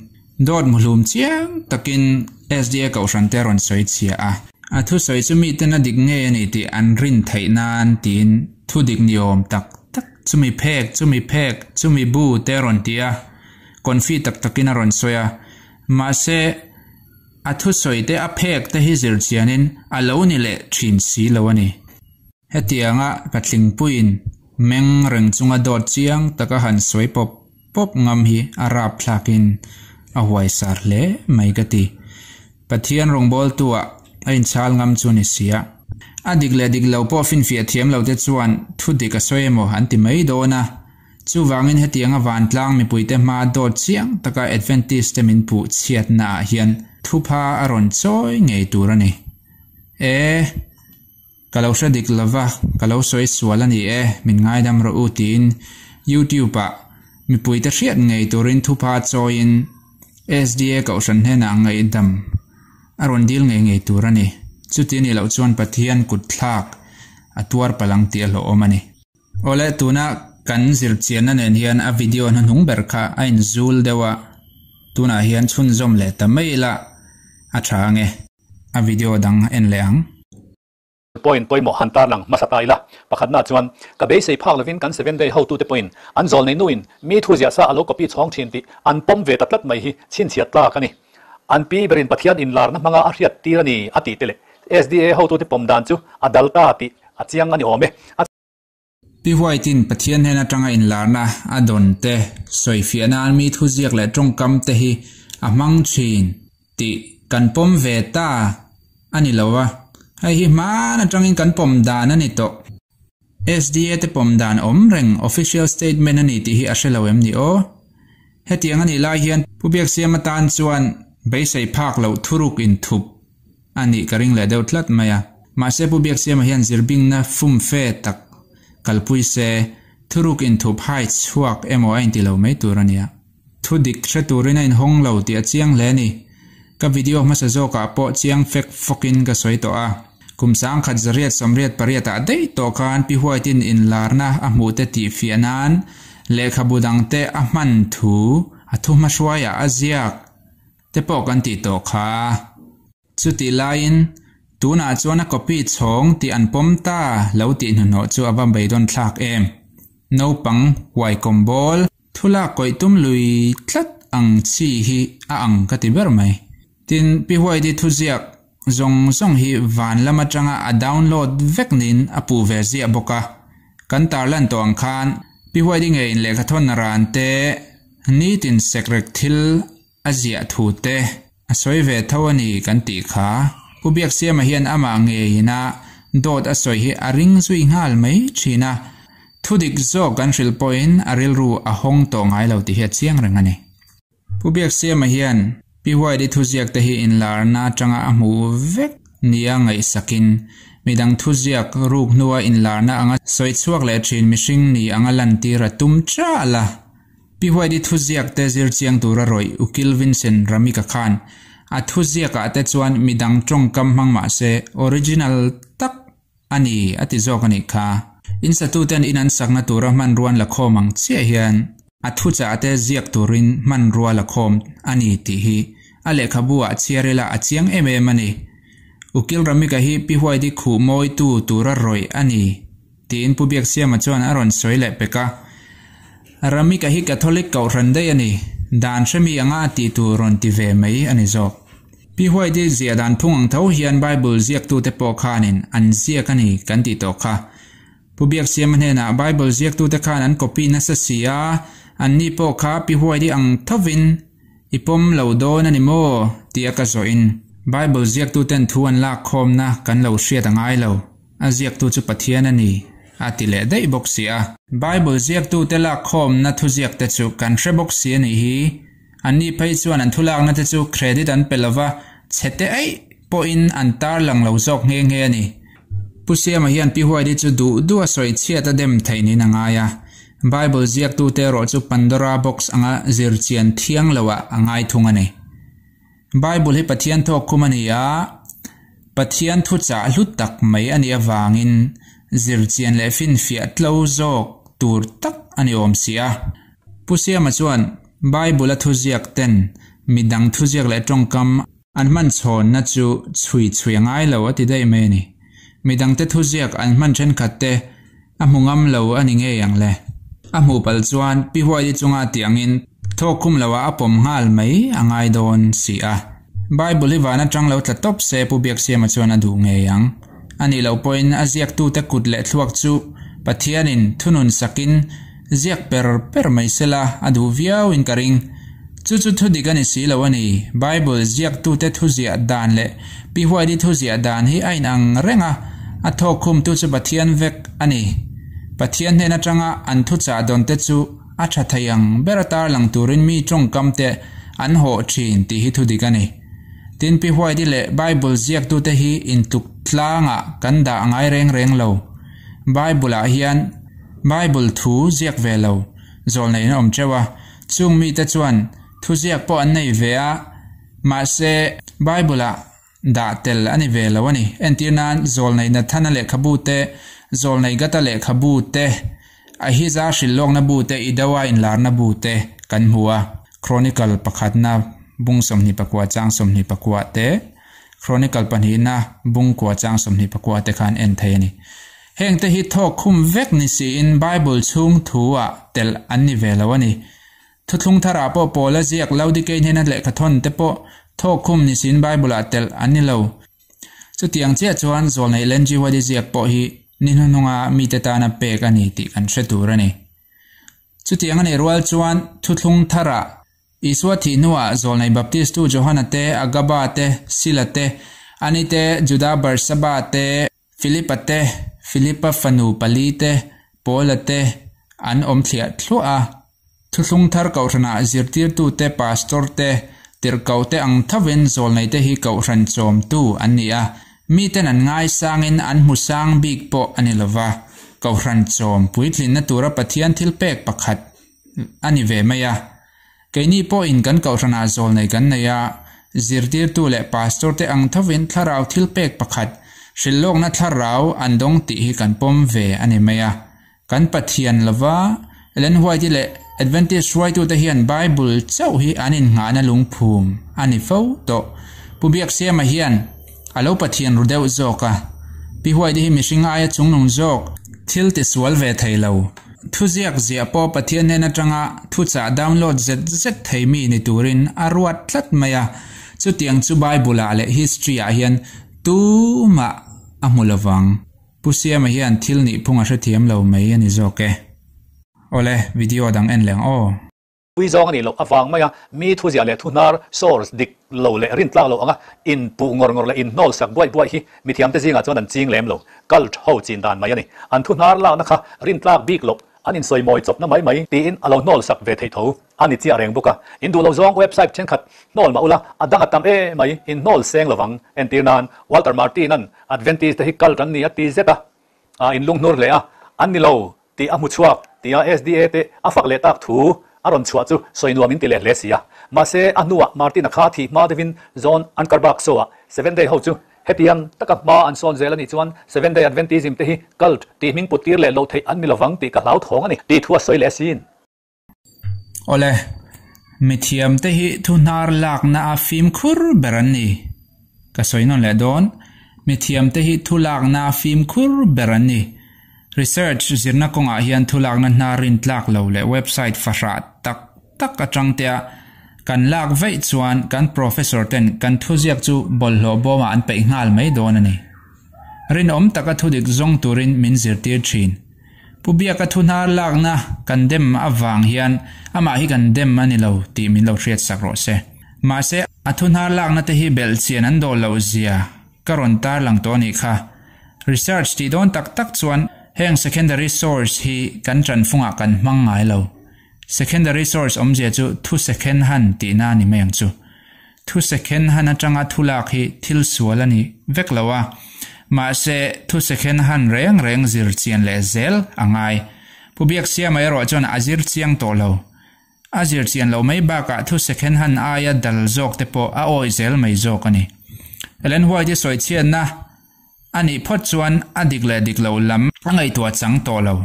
dawt muhlum chiang takin SDA kohhran te rawn sawi chhia a. A thusawi chu miten a dik ngei a ni tih an rin theih nan tiin thu dik ni awm tak tak chumi phek, chumi phek, chumi bu te rawn ti a, confi tak takin a rawn sawi a. Mahse, a thusawi te a phek te hi zir chianin a lo ni leh thin si lo a ni. Hetianga patlingpuiin meng reng chunga dawt chiang taka han sawi pawp pawp ngam hi a rapthlakin a huaisar hle mai ka ti. Pathian rawngbawltuah a inchhal ngam chu ni sia. A dik leh dik lo pawh finfiah thiam lo te chuan thu dik a sawi emaw an ti mai dawn a. Chuvangin hetianga vantlang mipuite hma dawt chiang taka Adventist te min puh chhiatna ah hian thupha a rawn chawi ngei tur a ni. E. Ka lo hre dik lova, ka lo sawi sual a ni e, min ngaidam rawh u tiin YouTube-ah mipuite hriat ngei turin thupha chawiin SDA Kohhran hnenah ngaihdam a rawn dil ngei ngei tur a ni. Chuti a nih loh chuan Pathian kut thlak a tuar palh ang tih a hlawhawm a ni. Awle, tuna kan zirchianna nen hian a video hnuhnung ber kha a inzul deuh a, tunah hian chhunzawm leh ta mai ila a tha ange. A video dang en leh ang. Point pawimawh han tarlang hmasa ta ila, pakhatna chuan ka beisei phak lovin kan Seven Day hotute pawhin an zawl nei nuin mi thu ziah sa a lo copy chhawng thin tih an pawm ve ta tlat mai hi chhinchhiat tlak a ni. An pi berin Pathian inlarna hmanga a hriat tir a ni a tih te leh SDA hotute pawm dan chu a dal ta tih a chiang a ni awm e. A. Pi White-in Pathian hnen atanga inlarna a dawn te, sawifiah nan mi thuziak leh tawngkam te hi a hmang thin tih kan pawm ve ta a ni lo a, hei hi hman atangin kan pawm dan a ni tawh. SDA te pawm dan awm reng official statement a ni tih hi a hre lo em ni aw? Hetiang a nih lai hian Pu Biaksiam atan chuan beisei phak loh thuruk inthup a nih ka ring leh deuh tlat mai a. Mahse Pu Biaksiama hian zirbingna fumfe tak kalpui se, thuruk inthup hai chhuak emaw a inti lo mai tur a nia. Thu dik hre turin a inhawng lo tih a chiang hle a ni. Ka video hmasa zawkah pawh chiang fek fawkin ka sawi tawh a. Kum 1188 ah daih tawh khan Pi White-in inlarna a hmuh te tih fiah nan lehkhabu dangte a hman thu a thu hmahruaiah a ziak te pawh kan tih tawh kha. Chutih laiin, tunah chuan a copy chhawng tih an pawm ta lo tih hnuhnawh chu a va beidawn thlak em. Naupang huai kawm bawl, thu lak kawih tum lui tlat ang chi hi a ang ka ti ber mai. Tin, Pi Huaidi thuziak zawng zawng hi van lam atanga a download vek niin a puh ve ziah bawk a. Kan tarlan tawh ang khan, Pi Huaidi ngeiin lehkhathawn ran te, nitin sekrek thil A ziah thu te a sawi ve tho a ni kan tih kha. Pu Biaksiama hian amah ngeiin a dawt a sawi hi a ring zui nghal mai thin a, thu dik zawk kan hrilh pawhin a rilru a hawng tawh ngai lo tih hi a chiang reng a ni. Pu Biaksiama hian Pi Huaidi thuziak te hi inlarna atanga a hmuh vek nia ngaihsakin midang thuziak ruk hnua inlarna anga sawi chhuak leh thin mihring ni anga lantir a tum chal a. Pi Huaidi thuziak te zir chiang tura rawih Ukil Vincent Ramika khan a thuziak ah te chuan midang tawngkam hmang mah se original tak a ni a ti zawk a nih kha. In satu ten in an sakna tura hmanrua an la khawm ang chiah hian a thuchah te ziak turin hmanrua la khawm a ni tih hi a lehkhabu ah chhiar ila a chiang em em a ni. Ukil Ramika hi Pi Huaidi khuh mawitu tura rawih a ni. Tiin Pu Biaksiama chuan a rawn sawi leh pek a. Ramika hi Catholic kohhran daih a ni, dan hremi anga a tih tur rawn ti ve mai a ni zawk. Pi Huaidi ziah dan phung ang tho hian Bible ziaktute pawh khanin an ziak a ni kan tih tawh kha. Pu Biaksiama hnenah Bible ziaktute khan an copy nasa si a, anni pawh kha Pi Huaidi ang thovin I pawm lo dawn a ni maw? tia ka zawhin Bible ziaktuten thu an lak khawmna kan lo hriat a ngai lo. A ziaktu chu Pathian a ni, a ti leh daih bawk si a. Bible ziaktute lakkhawmna thuziakte chu kan hre bawk si a nih hi. Anni phei chuan an thulakna te chu credit an pe lova, chhete aih pawhin an tarlang lo zawk nghe nghe a ni. Pu Siama hian Pi Huaidi chu duh duh a sawi chhiat a dem theih niin a ngai a. Bible ziaktute erawh chu Pandora box anga zir chian thiang loah a ngai thung a ni. Bible hi Pathian thawk khum a ni a, Pathian thuchah hlu tak mai a nih avangin zirchian leh finfiah tlo zawk tur tak a ni awm si a. Pu Siama chuan Bible a thuziak ten midang thuziak leh tawngkam an hman chhawnna chu chhui chhui a ngai lo a ti daih mai a ni. Midangte thuziak an hman thenkhat te A hmu ngam lo a ni ngei ang le. A hmuh palh chuan Pi Huaidi chunga tih angin thawk khum loah a pawm nghal mai a ngai dawn si a. Bible hi van atang lo tla tawp se Pu Biaksiama chuan a duh ngei ang. A nih loh pawhin a ziaktute kut leh thluak chu Pathianin thunun sakin ziak per per mai sela a duh viauin ka ring. Chu chu thu dik a ni si lo a ni. Bible ziaktute thuziah dan leh Pi Huaidi thuziah dan hi a inang reng a, a thawkkhumtu chu Pathian vek a ni. Pathian hnen atanga an thuchah dawnte chu a tha thei ang ber a tarlang turin mi tawngkamte an hawh thin tih hi thudik a ni. Tin, Pi Huaidi leh Bible ziaktute hi intluk. tlangah kan dah ngai reng reng lo. Bible-ah hian Bible thu ziak ve lo zawlnei an awm teuh a, chung mite chuan thuziak pawh an nei ve a, mahse Bible-ah dah tel a ni ve lo a ni. Entir nan, Zawlnei Nathana lehkhabu te, Zawlnei Gata lehkhabu te, Ahiza hrilhlawkna bu te, Idoa inlarna bu te kan hmu a. Chronicle pakhatna bung 24 chang 24 te, Chronicle pahnihna bung kua chang 24 te khan en thei a ni. Heng te hi thawk khum vek ni siin Bible chhung thu ah telh an ni ve lo a ni. Thuthlung tharah pawh Paula ziak Laodikei hnena lehkhathawn te pawh thawk khum ni siin Bible-ah telh an ni lo. Chutiang chiah chuan Zawlneih Ellen G. White-i ziak pawh hi ni hnuhnunga mite tana pek a ni tih kan hre tur a ni. Chutiang a nih rual chuan Thuthlung tharah Isua thih hnuah Zawlneih Baptistu Johana te, Agaba te, Sila te, Ani te, Juda Barsaba te, Philipa te, Philipa fanu pali te, Paula te an awm thliah thluah a. Thuthlung thar kohhranah zirtirtu te, pastor te, tirhkoh te ang thovin zawlneite hi kohhran chawmtu an ni a. Miten an ngaisangin an hmu sang bik pawh a ni lova. Kohhran chawm puitlinna tura Pathian thilpek pakhat a ni ve mai a. Keini pawhin kan kohhranah zawlnei kan nei a, zirtirtu leh pastor te ang thovin thlarau thilpek pakhat, hrilhlawkna thlarau an dawng tih hi kan pawm ve a ni mai a. Kan Pathian lova Ellen White-i leh Adventist hruaitute hian Bible chauh hi an innghahna lungphum a ni fo tawh. Pu Biaksiama hian a lo Pathian ru deuh zawk a. Pi White-i hi mihring aia chungnung zawk thil tisual ve thei lo. Thuziak ziah pawh Pathian hnen atanga thuchah download zet zet thei mi ni turin a ruat tlat mai a, chutiang chu Bible-ah leh history-ah hian tumah a hmu lovang. Pu Siama hian thil nihphung a hrethiam lo mai a ni zawk e. Awle, video dang en leh ang aw. Pui zawng a nih loh avang maia mi thuziah leh thuhnar, source, dik lo leh rintlak lo anga inpuh ngawr ngawr leh inhnawl sak buaih buaih hi mithiamte zingah chuan an ching lem lo. Cult ho chin dan mai a ni. An thuhnar lakna kha rintlak bik loh, an insawimawi chawpna mai mai tiin a lo hnawl sak ve theih tho a ni chiah reng bawk a. In duh lo zawng website thenkhat hnawl mah ula a dang a tam e mai, inhnawl seng lovang. Entir nan, Walter Martin-a'n Adventist te hi cult an ni a ti zet a, a inlunghnur hle a, an ni lo. Tih a hmu chhuak tia SDA te a fak leh tak thu a rawn chhuah chu sawi nuam in ti leh hle si a. Mahse, a hnuah Martin-a kha thih hma deuhin John Ankerbach show-ah Seventh Day ho chu hetiang taka hma an sawn zel a nih chuan Seventh Day Adventism te hi cult tih hming put tir leh loh theih an ni lovang tih ka hlauthawng a ni tih thu a sawi leh asin. Awle, mithiamte hi thu hnar lakna a fimkhur ber an ni. Ka sawi nawn leh dawn, mithiamte hi thu lakna a fimkhur ber an ni. Research zirna kawngah hian thu lakna hnar rintlak lo leh website fahrah tak tak atangtea kan lak vaih chuan kan professor ten kan thuziak chu bawlhhlawh bawmah an peih nghal mai dawn a ni. Rinawm taka thudik zawng turin min zirtir thin. Pu Biaka thu hnar lakna kan dem avang hian amah hi kan dem a ni lo tih min lo hriat sak rawh se. Mahse, a thu hnar lakna te hi belhchian an dawl loh zia ka rawn tarlang tawh a nih kha. Research tih dawn tak tak chuan heng secondary source hi kan tanfungah kan hmang ngai lo. Secondary source awmzia chu thu second hand tihna a ni mai ang chu. Thu second hand atanga thu lak hi thil sual a ni vek lo a, mahse thu second hand reng reng zir chian leh zel a ngai. Pu Biaksiama erawh chuan a zir chiang tawh lo. A zir chian loh mai bakah thu second hand aia dal zawk te pawh a awih zel mai zawk a ni. Ellen White-i sawi chhiatna a nih phawt chuan a dik leh dik loh lam a ngaihtuah chang tawh lo.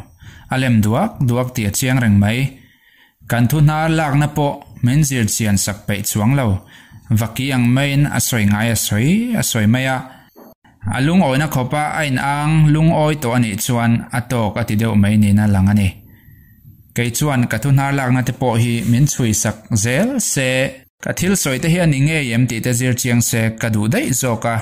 A lem duak duak tih a chiang reng mai. Kan thu hnar lakna pawh min zir chian sak peih chuang lo. Vaki ang maiin a sawi ngai a sawi a sawi mai a. A lungawina khawpa a inang lungawi tawh a nih chuan a tawk a ti deuh mai niin a lang a ni. Kei chuan ka thu hnar lakna te pawh hi min chhui sak zel se. Ka thil sawi te hi a ni ngei em tih te zir chiang se ka duh daih zawk a,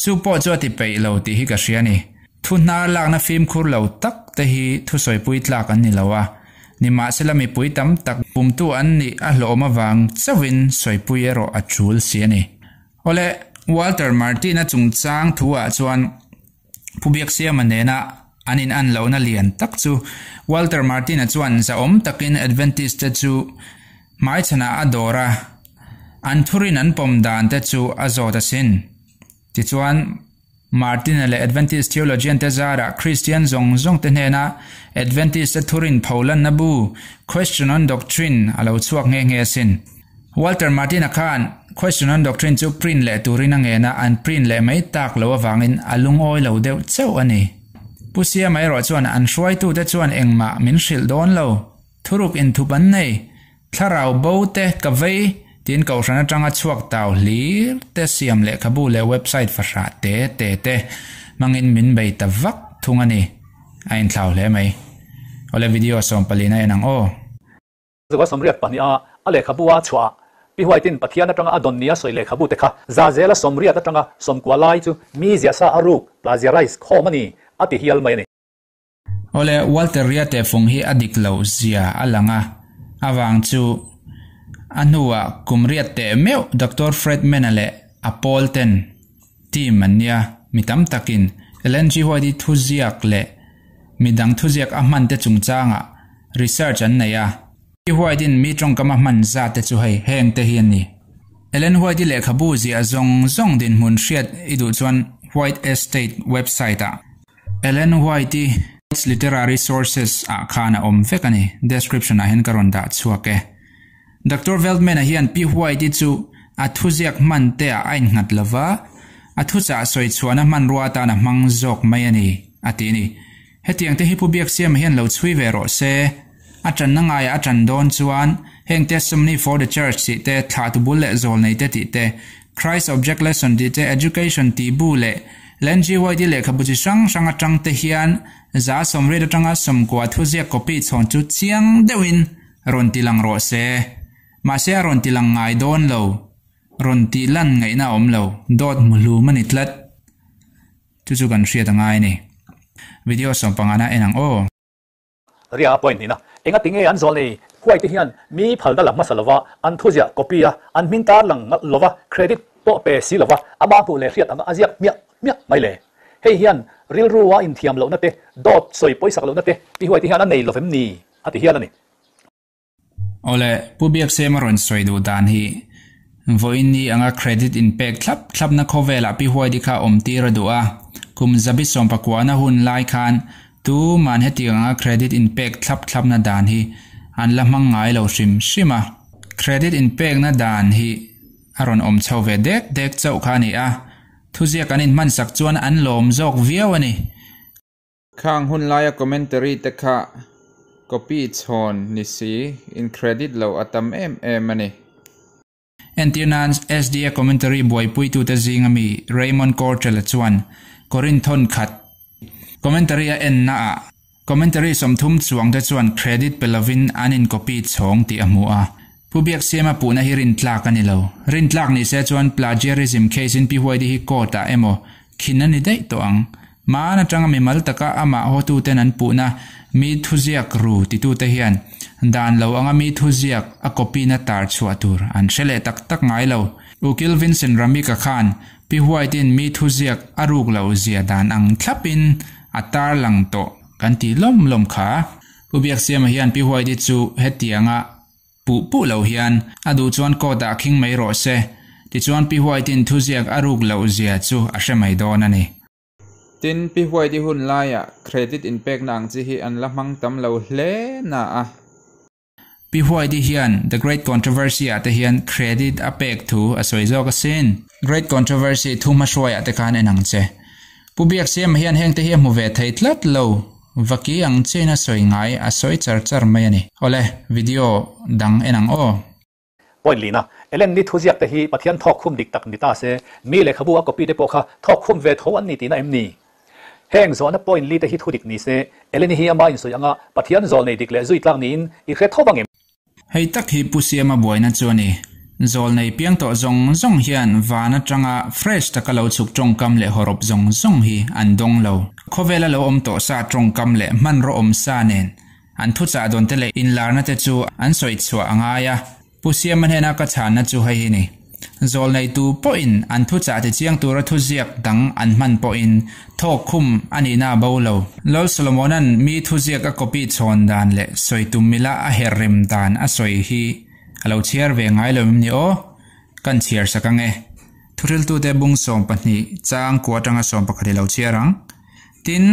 chu pawh chu a ti peih lo tih hi ka hria a ni. Thu hnar lakna fimkhur lo tak te hi thusawipui tlak an ni lo a, nimahsela mipui tam tak pumtu an nih a hlawhawm avang chauhin sawipui erawh a tul si a ni. Awle, Walter Martin-a chungchang thu ah chuan Pu Biaksiama nena an in an lohna lian tak chu Walter Martin-a chuan zahawm takin Adventist te chu hmaichhanah a dawr a, an thurin an pawm dan te chu a zawt asin. Tichuan. Martin-a leh Adventist theologian te zarah Kristian zawng zawng te hnena Adventist-a thurin pholanna bu Question on Doctrine a lo chhuak nghe nghe asin. Walter Martin-a khan Question on Doctrine chu print leh turin a ngen a, an print leh mai tak lo avangin a lungawi lo deuh chauh a ni. Pu Siama erawh chuan an hruaitute chuan engmah min hrilh dawn lo. Thuruk inthup an nei. Thlarau bo te ka vei tiin kohhran atanga chhuak tau hlir te siam lehkhabu leh website fahrah te te te hmangin min bei ta vak thung a ni. A inthlau hle mai. Awle video sawmpalina en ang aw. Zuka 82 a a lehkhabu a chhuah Pi White-in Pathian atanga a dawn nia sawi lehkhabu te kha za zela 80 atanga 90 lai chu mi ziahsa a ruk, plagiarize, khawm a ni, a ti hial mai a ni. Awle, Walter Riate fung hi a dik loh zia a lang a, avang chu a hnuah kum riat teh meuh Doctor Fred Mann-a leh a pawl ten team an nia, mi tam takin Ellen G. White-i thuziak leh midang thuziak a hman te chungchangah research an nei a. Pi White-in mi tawngkam a hman zat te chu hei heng te hi an ni. Ellen White-i lehkhabu ziah zawng zawng dinhmun hriat i duh chuan White Estate website-ah Ellen White-i Literary Sources ah khan a awm vek a ni. Description ah hian ka rawn dah chhuak e. Doctor Veltman-a hian Pi White-i chu a thuziak hman te ah a innghat lo va, a thuchah sawi chhuahna hmanrua atan a hmang zawk mai a ni, a ti a ni. Hetiang te hi Pu Biaksiama hian lo chhui ve rawh se. A tanna ngaiah a tan dawn chuan heng Testimony for the Church tih te, Thlahtu bul leh zawlnei te tih te, Christ Object Lesson tih te, Education tih bu leh Len G. White-i lehkhabu chi hrang hrang atang te hian 180 atanga 90 thuziak copy chhawn chu chiang deuhin rawn ti lang rawh se. Mahse a rawn ti lang ngai dawn lo. Rawn tih lan ngaihna a awm lo. Dawt hmuhlum a ni tlat. Chu chu kan hriat a ngai a ni. Video sawmpangana en ang aw. Ria a point nihna. Enga tinge an zawl nei huai te hian mi phalna la hmasa lova, an thuziah copy a, an hming tar lang ngalh lova, credit pawh pe si lova, ama hmuh leh hriat anga a ziak hmiah hmiah mai le. Hei hian rilru a inthiam lohna te, dawt sawi pawisak lohna te pi huai te hian a nei lovem ni? a ti hial a ni. Awle, Pu Biaksema rawn sawi duh dan hi vawiin ni anga credit inpek thlap thlapna khawvelah Pi Huaidi kha awm tir a duh a, kum zabi sawmpakuahna hun lai khan tuman hetiang anga credit inpek thlap thlapna dan hi an la hmang ngai lo hrim hrim a. Credit inpekna dan hi a rawn awm chho ve dek dek chauh kha a ni a, thuziak an inhmansak chuan an lawm zawk viau a ni. Khang hun laia commentary te kha copy chhawn ni si in credit lo a tam em em a ni. Entir nan SDA commentary buaipuitute zinga mi Raymond Cortrell-a chuan Korinthon khat commentary a enna ah commentary 30 chuang te chuan credit pe lovin an in copy chhawng tih a hmu a. Pu Biaksiama puhna hi rintlak a ni lo. Rintlak ni se chuan plagiarism case in Pi Huaidi hi court ah emaw khin a ni daih tawh ang. Hmaan atanga mimal taka amah hawtuten an puhna mi thuziak ru titute hian dan lo anga mi thuziak a copy-na tar chhuah tur an hre leh tak tak ngai lo. Ukil Vincent Ramika khan Pi White-in mi thuziak a ruk loh zia dan ang thlapin a tar lang tawh kan ti lawm lawm kha. Pu Biaksiama hian Pi White-i chu hetianga Puh puh lo hian a duh chuan court ah khing mai rawh se, tichuan Pi White-in thuziak a ruk loh zia chu a hre mai dawn a ni. Tin, Pi White-i hun laiah credit inpekna ang chi hi an la hmang tam lo hle na a. Pi White-i hian The Great Controversy ah te hian credit a pek thu a sawi zawk asin. Great Controversy thu hmahruaiah te khan en ang che. Pu Biaksiama hian hengte hi a hmu ve thei tlat lo. Vaki ang chiin a sawi ngai a sawi char char mai a ni. Awle, video dang en ang aw. Point lina, Ellen ni thuziak te hi Pathian thawk khum dik tak ni ta se, mi lehkhabu a copy te pawh kha thawk khum ve tho an ni tihna em ni? Heng zawhna point li te hi thu dik ni se, Ellen hi ama insawi anga Pathian zawl nei dik leh zui tlak niin i hre tho vang em? Hei tak hi Pu Siama buaina chu a ni. Zawlnei piang tawh zawng zawng hian van atanga fresh taka lo chhuk tawngkam leh hawrawp zawng zawng hi an dawng lo. Khawvela lo awm tawh sa tawngkam leh hmanraw awm sa nen an thuchah dawn te leh inlarna te chu an sawi chhuah a ngai a. Pu Siama hnena ka chhanna chu hei hi ni. Zawlneitu pawhin an thuchah tichiang tura thuziak dang an hman pawhin thawk khum a nihna a bo lo. Lal Solomona'n mi thuziak a copy chhawn dan leh sawi tum mila a her rem dan a sawi hi a lo chhiar ve ngai lo em ni aw? Kan chhiar sak ang e. Thuhriltute bung 12 chang kua atanga 11 i lo chhiar ang. Tin,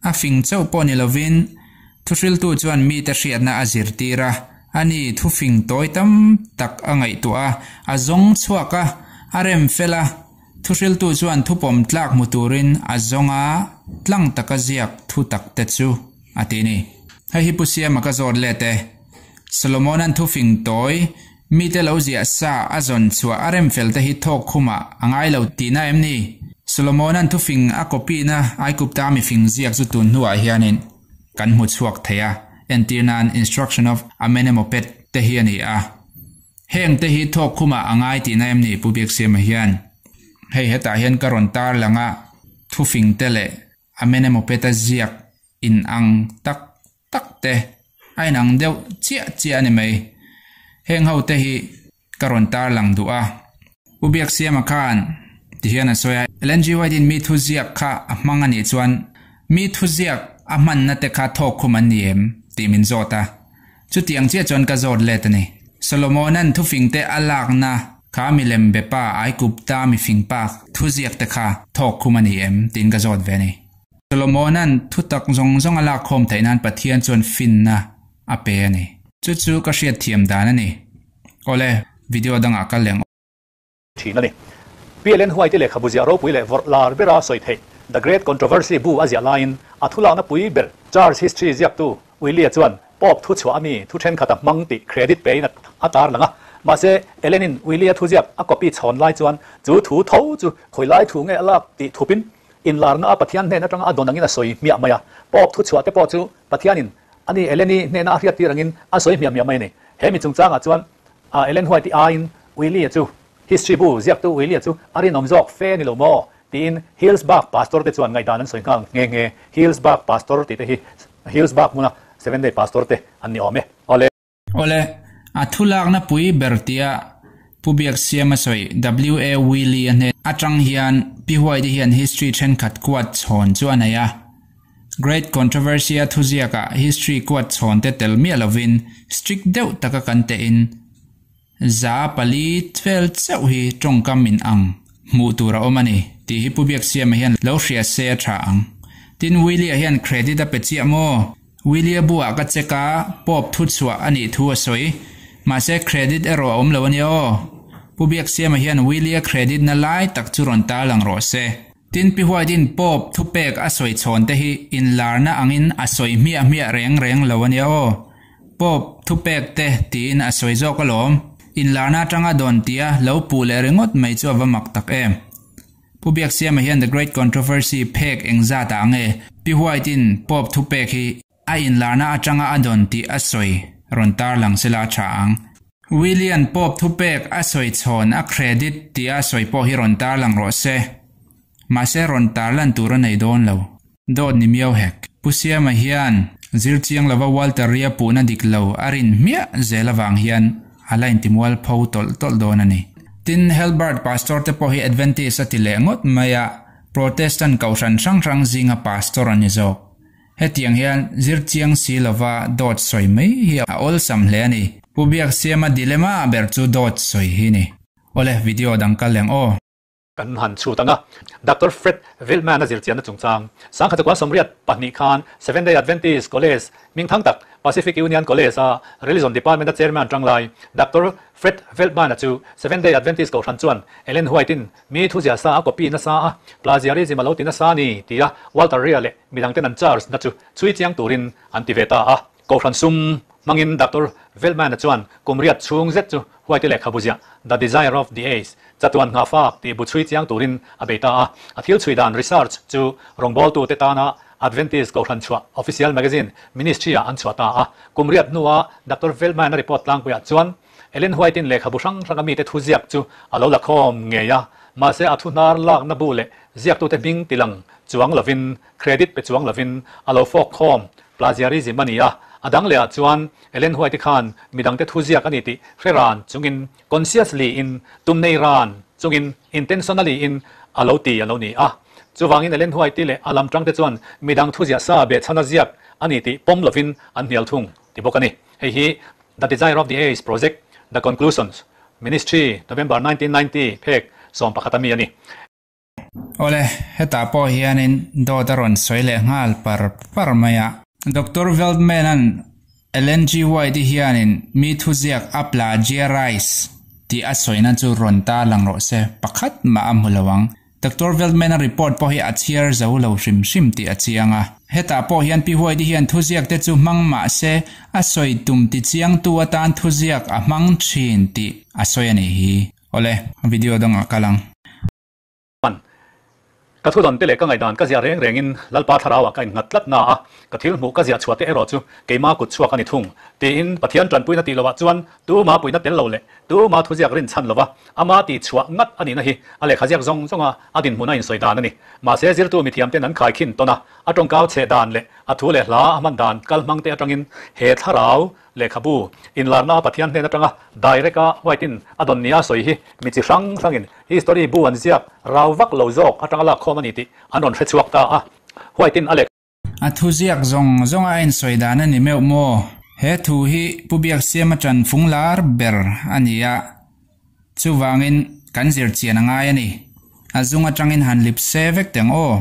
a fing chauh pawh ni lovin, thuhriltu chuan mite hriatna a zirtir a, a ni, thufing tawi tam tak a ngaihtuah a, a zawng chhuak a, a rem fel a, thuhriltu chuan thupawm tlak hmu turin a zawng a, tlang taka ziak thu tak te chu a ti ni. Hei hi Pu Siama ka zawt let e. Solomona'n thufing tawi Mite lo ziah sa a zawn chhuah a rem fel te hi thawk khumah a ngai lo tihna em ni? Solomona'n thufing a copy-na Aigupta mifing ziak chu tun hnuah hianin kan hmu chhuak thei a, entir nan Instruction of Amenemopet te hi a ni a. Heng te hi thawk khumah a ngai tihna em ni Pu Biaksiama hian? Hei hetah hian ka rawn tarlang a, thufing te leh Amenemopet-a ziak inang tak tak te a inang deuh chiah chiah a ni mai. Heng ho te hi ka rawn tarlang duh a. Pu Biaksiama khan ti hian a sawi a, LNG White-in mi thuziak kha a hmang a nih chuan mi thuziak a hmanna te kha thawk khum an ni em tih min zawt a. Chutiang chiah chuan ka zawt let a ni. Solomona'n thufingte a lakna kha milem be pa Aigupta mifing pa thuziak te kha thawk khum a ni em tiin ka zawt ve a ni. Solomona'n thutak zawng zawng a lakkhawm theih nan Pathian chuan finna a pe a ni. Chu chu ka hriat thiam dan a ni. Awle, video dangah kal leng. Thin a ni. PLN White lehkhabu ziah ropui leh vawrh lar bera sawi theih The Great Controversy bu a ziah laiin a thulakna pui ber Church History ziaktu Willie chuan Pope thu chhuah a mi thu thenkhat a hmang tih credit pein a tarlang a. Mahse, Ellen-in Willie-a thuziak a copy chhawn lai chuan chu thu tho chu khawi lai thu nge a lak tih thupin Inlarna a Pathian hnen atanga a dawn angin a sawi hmiah mai a. Pope thu chhuah te pawh chu Pathianin a ni Ellen-i hnena a hriattir angin a sawi hmiah hmiah mai a ni. He mi chungchangah chuan Ellen White-i aiin Willie-a chu History bu ziaktu Willie-a chu a rinawm zawk fe a ni lo maw? tiin Healdsburg pastor te chuan ngaihdan an sawi nghal nghe nghe. Healdsburg pastor tih te hi Healdsburg hmuna Seventh Day pastor te an ni awm e. Awle. Awle, a thulakna pui ber tia Pu Biaksiama sawi WA Willie a hnen atang hian Pi White hian history thenkhat kuat chhawn chu a nei a. Great Controversy a thuziakah history kuat chhawn te tel miah lovin strict deuh taka kan tehin 400 vel chauh hi tawngkam in ang hmuh tur a awm a ni tih hi Pu Biaksiama hian lo hria se a tha ang. Tin Willie-a hian credit a pe chiah maw? Willie-a buah ka check a, Pope thu chhuah a nih thu a sawi. Mahse credit erawh a awm lo a nia aw. Pu Biaksiama hian Willie-a credit na lai tak chu rawn tarlang rawh se. Tin Pi White-in Pope thupek a sawi chhawn te hi inlarna angin a sawi hmiah hmiah reng reng lo a nia aw. Pope thupek te tiin a sawi zawk alawm. Inlarna atanga dawn tia lo puh leh ringawt mai chu a va mak tak em. Pu Biaksiama hian The Great Controversy phek engzat ah nge Pi White-in Pope thupek hi a inlarna atanga a dawn tih a sawi rawn tarlang sela a tha ang. Willian Pope thupek a sawi chhawn a credit tih a sawi pawh hi rawn tarlang rawh se. Mahse rawn tarlan tur a nei dawn lo. Dawt ni miau hek. Pu Siama hian zir chiang lova Walter Ria puhna dik lo a rin hmiah zel avang hian a la intimual pho tawlh tawlh dawn a ni. Tin, Helbert Pastor te pawh hi Adventist a ti leh ngawt mai a, Protestant kohhran hrang hrang zinga Pastor a ni zawk. Hetiang hian zir chiang si lova dawt sawi mai hi a awlsam hle a ni. Pu Biaksiama dilemma ber chu dawt sawi hi ni. Awle, video dang kal leng aw. Kan han chhut ang a. Doctor Fred Wildman-a zirchianna chungchang 1982 khan Seventh Day Adventist College hmingthang tak Pacific Union College-a Religion Department-a chairman tanglai Doctor Fred Wildman-a chu Seventh Day Adventist kohhran chuan Ellen White-in mi thuzia sa a copy nasa a, plagiarism a lo ti nasa a ni tia Walter Rea leh midangten an charge na chu chhui chiang turin an ti ve ta a. Kohhran sum hmangin Doctor Wildman-a chuan kum riat chhung zet chu Huaite lehkhabu ziah The Desire of the Age, Chatuan Nghahfak tih bu chhui chiang turin a bei ta a. A thil chhui dan research chu rawngbawltute tana Adventist Kohhran chhuah official magazine Ministry-ah an chhuah ta a. Kum riat hnua Doctor Wildman-a report tlangpuiah chuan Ellen White-in lehkhabu hrang hranga mite thu ziak chu a lo la khawm ngei a, mahse a thu hnar lakna bu leh ziaktute hming tilang chuang lovin credit pe chuang lovin a lo fawk khawm Plagiarism a ni a, a dang lehah chuan Ellen White khan midangte thu ziak a ni tih hre ran chungin consciously in, tum nei ran chungin intentionally in a lo ti a lo ni a. Chuvangin Ellen White leh a lam tangte chuan midang thu ziah sa behchhana ziak a ni tih pawm lovin an hnial thung ti bawk a ni. Hei hi The Desire of the Age Project, The Conclusions, Ministry, November 1990, phek. 11 a mi a ni. Awle, hetah pawh hianin dawt a rawn sawi leh nghal par par mai a. Doctor Veldman-a'n Ellen G. White-i hianin mi thuziak a plagiarize tih a sawina chu rawn tarlang rawh se, pakhat mah a hmu lo ang. Doctor Veldman-a report pawh hi a chhiar zo lo hrim hrim tih a chiang a. Hetah pawh hian Pi White-i hian thuziak te chu hmang mah se, a sawi tum tichiangtu atan thuziak a hmang thin tih a sawi a nih hi. Awle, video dangah kal ang. Pan. Ka thudawn te leh ka ngaihdan ka ziah reng rengin Lalpa thlarauah ka innghat tlat na a, ka thil hmuh ka ziah chhuah te erawh chu keima kut chhuak a ni thung, tiin Pathian tanpuina tih lovah chuan tuma puihna tel lo leh tuma thuziak rinchhan lova ama tih chhuah ngat a nihna hi a lehkha ziak zawng zawnga a dinhmun a insawi dan a ni. Mahse zirtu mithiam ten an khaikhin tawn a, a tawngkau cheh dan leh a thu leh hla a hman dan kal hmang te atangin he thlarau Lehkhabu inlarna Pathian hnen atanga direct a White-in a dawn nia sawi hi mi chi hrang hrangin history bu an ziak rau vak lo zawk atanga lakkhawm a ni tih an rawn hre chhuak ta a. White-in a lehkha. A thuziak zawng zawnga a insawi dan a ni meuh maw? He thu hi Pu Biaksiama ṭan fung lar ber a ni a, chuvangin kan zir chian a ngai a ni. A zung atangin han lip se vek teng aw.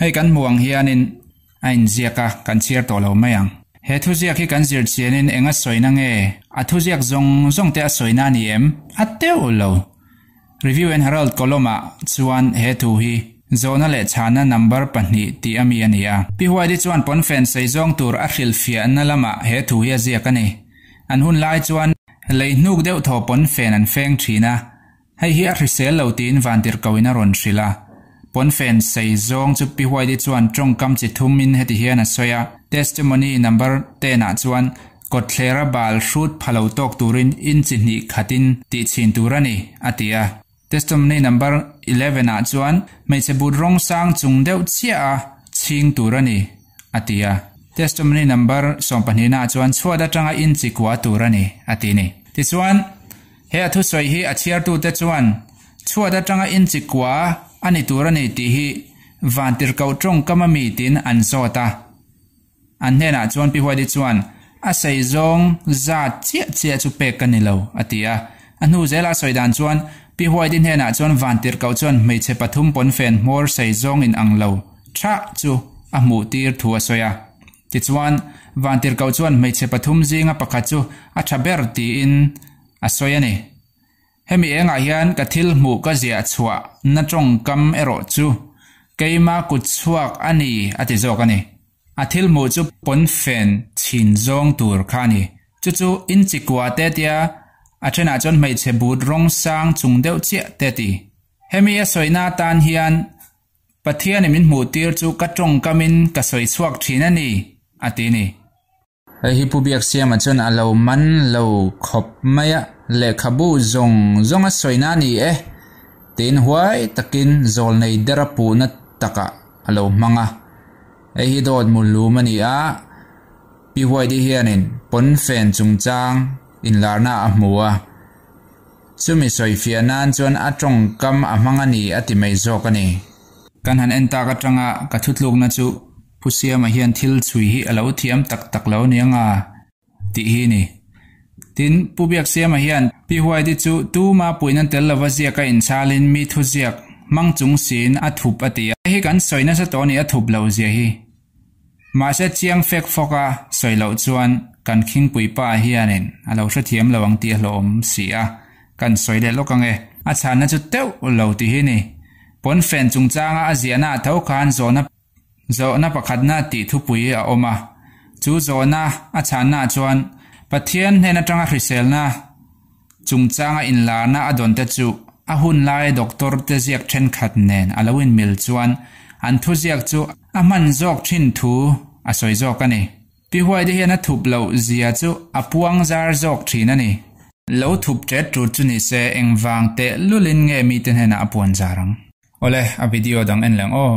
Hei kan hmuh ang hianin A inziak a, kan chhiar tawh lo mai ang. He thuziak hi kan zir chianin eng a sawina nge? A thuziak zawng zawng te a sawina a ni em? A teuh lo. Review and Herald column-ah chuan he thu hi zawhna leh chhana number pahnih tih a mi a ni a. Pi Huaidi chuan pawnfen sei zawng tur a hrilhfiahna lamah he thu hi a ziak a ni. An hun lai chuan lei hnuk deuh thaw pawnfen an feng thin a, Hei hi a hrisel lo tiin Vantirhkoin a rawn hrilh a. Pawnfen sei zawng chu Pi Huaidi chuan tawngkam chi thumin heti hian a sawi a, Testimony number ten ah chuan kawtthlera bal hrut pha lo tawk turin in chi hnih khatin tih chhin tur a ni, a ti a. Testimony number 11 ah chuan hmeichhe but rawng sang chung deuh chiah a chhing tur a ni, a ti a. Testimony number 12 ah chuan chhuat atanga in chi kua tur a ni, a ti ni. Tichuan. He a thusawi hi a chhiartute chuan chhuat atanga inchikua a ni tur a ni tih hi Vantirhkoh tawngkam a mi tiin an zawt a. An hnenah chuan Pi Huaidi chuan, A sei zawng zat chiah chiah chu pek ka ni lo, a ti a. A hnu zela a sawi dan chuan Pi Huaidi hnenah chuan Vantirhkoh chuan hmeichhe pathum pawnfen hmawr sei zawng in ang lo thah chu a hmuh tir thu a sawi a. Tichuan, Vantirhkoh chuan hmeichhe pathum zinga pakhat chu a tha ber tiin a sawi a ni. Hemi engah hian ka thil hmuh ka ziah chhuah na tawngkam erawh chu keima kut chhuak a ni a ti zawk a ni. A thil hmuh chu pawnfen chhin zawng tur kha a ni. Chu chu inchikua te tia a thenah chuan hmeichhe but rawng sang chung deuh chiah te a ti. Hemi a sawina atan hian Pathianin min hmuh tir chu ka tawngkamin ka sawi chhuak thin a ni, a ti ni. Hei hi Pu Biaksiama chuan a lo man lo khawp mai a, lehkhabu zawng zawng a sawina a ni e, tiin huai takin zawlnei dera puhna takah a lo hmang a. Hei hi dawt muhlum a ni a, Pi Huaidi hianin pawnfen chungchang inlarna a hmu a. Chumi sawifiah nan chuan a tawngkam a hmang a ni a ti mai zawk a ni. Kan han en tak atanga ka thutlukna chu Pu Siama hian thil chhui hi a lo thiam tak tak lo aniang a tih hi ni. Tin, Pu Biaksiama hian Pi Huaidi chu tuma puihna tel lova ziak a inchalin mi thuziak hmang chung siin a thup a ti a. Hei hi kan sawi nasa tawh a ni a thup lo zia hi. Mahse chiang fek fawk a sawi loh chuan kan khingpui pa hianin a lo hrethiam lo ang tih a hlawhawm si a, kan sawi leh lawk ange. A chhanna chu teuh lo tih hi ni. Pawnfen chungchanga a ziahna ah tho khan zawhna zawhna pakhatna tih thupui a awm a. Chu zawhna a chhanna ah chuan Pathian hnen atanga hriselna chungchanga inlarna a dawn te chu a hun lai doctor te ziak thenkhat nen a lo inmil chuan an thuziak chu a hman zawk thin thu a sawi zawk a ni. Pi Huaide hian a thup loh zia chu a puang zar zawk thin a ni. Lo thup tet tur chu ni se engvang teh lulin nge mite hnenah a puan zar ang? Awle, a video dang en leng aw.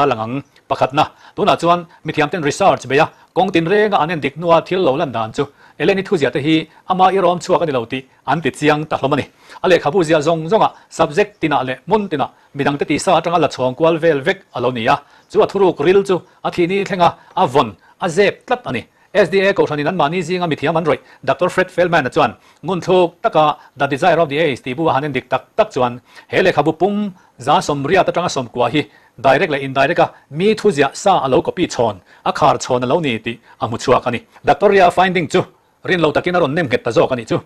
A lang ang. Pakhatna, tunah chuan mithiamten research bei a, kawng tinrenga an endik hnua thil lo lan dan chu Eleni thuziah te hi ama irawm chhuak a ni lo tih an ti chiang ta hlawm a ni. A lehkhabu ziah zawng zawngah subject tinah leh hmun tinah midangte tihsa atanga la chhawng kual vel vek a lo ni a, chu a thuruk ril chu a thihni thlenga a vawn a zep tlat a ni. SDA Kohhranin anmahni zinga mithiam an rawih Doctor Fred Feldman-a chuan ngunthluk taka The Desire of the Ages tih bu a han endik tak tak chuan he lehkhabu pum 80% atanga 90 hi direct leh indirect a mi thuziah sa a lo copy chhawn, a khar chhawn a lo ni tih a hmu chhuak a ni. Doctor Ria finding chu rin lo takin a rawn nem nghet ta zawk a nih chu.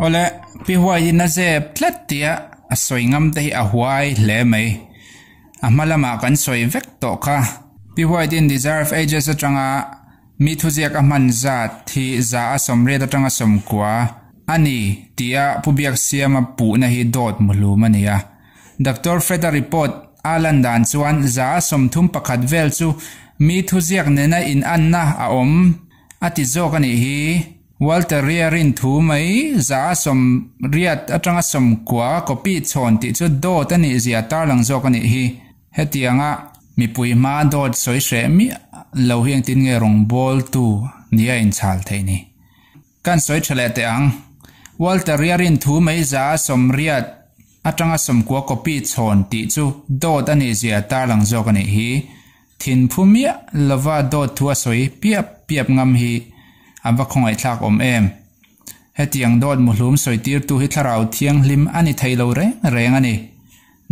Awle, Pi Huaiin a zep tlat tia a sawi ngam te hi a huai hle mai. A hma lamah kan sawi vek tawh kha. Pi Huaiin Deserve Ages atanga mi thuziak a hman zat hi 180 atanga 90 a ni tia Pu Biaksiama puhna hi dawt muhlum a ni a. Doctor Fred-a report a lan dan chuan 31% vel chu mi thuziak nena inanna a awm a ti zawk a nih hi. Walter Ria rin thu mai 80% atanga 90 copy chhawn tih chu dawt a nih zia tarlang zawk a nih hi. Hetianga mipui hma dawt sawi hreh miah lo hi engtin nge rawngbawltu nia inchhal theih ni? Kan sawi tha leh teh ang. Walter Ria rin thu mai 80% atanga 90 copy chhawn tih chu dawt a nih zia tarlang zawk a nih hi. Thinphu miah lova dawt thu a sawi piap piap ngam hi a va khawngaihthlak awm em? Hetiang dawt muhlum sawi tirtu hi thlarau thianghlim a ni thei lo reng reng a ni.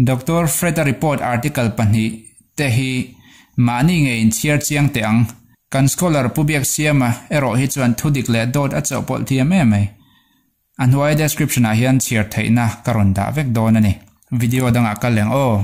Doctor Fred-a report article pahnih te hi mahni nge inchhiar chiang teh ang. Kan scholar Pu Biaksiama erawh hi chuan thudik leh dawt a chawhpawlh thiam em mai. A hnuai description ah hian chhiar theihna ka rawn dah vek dawn a ni. Video dangah kal leng aw.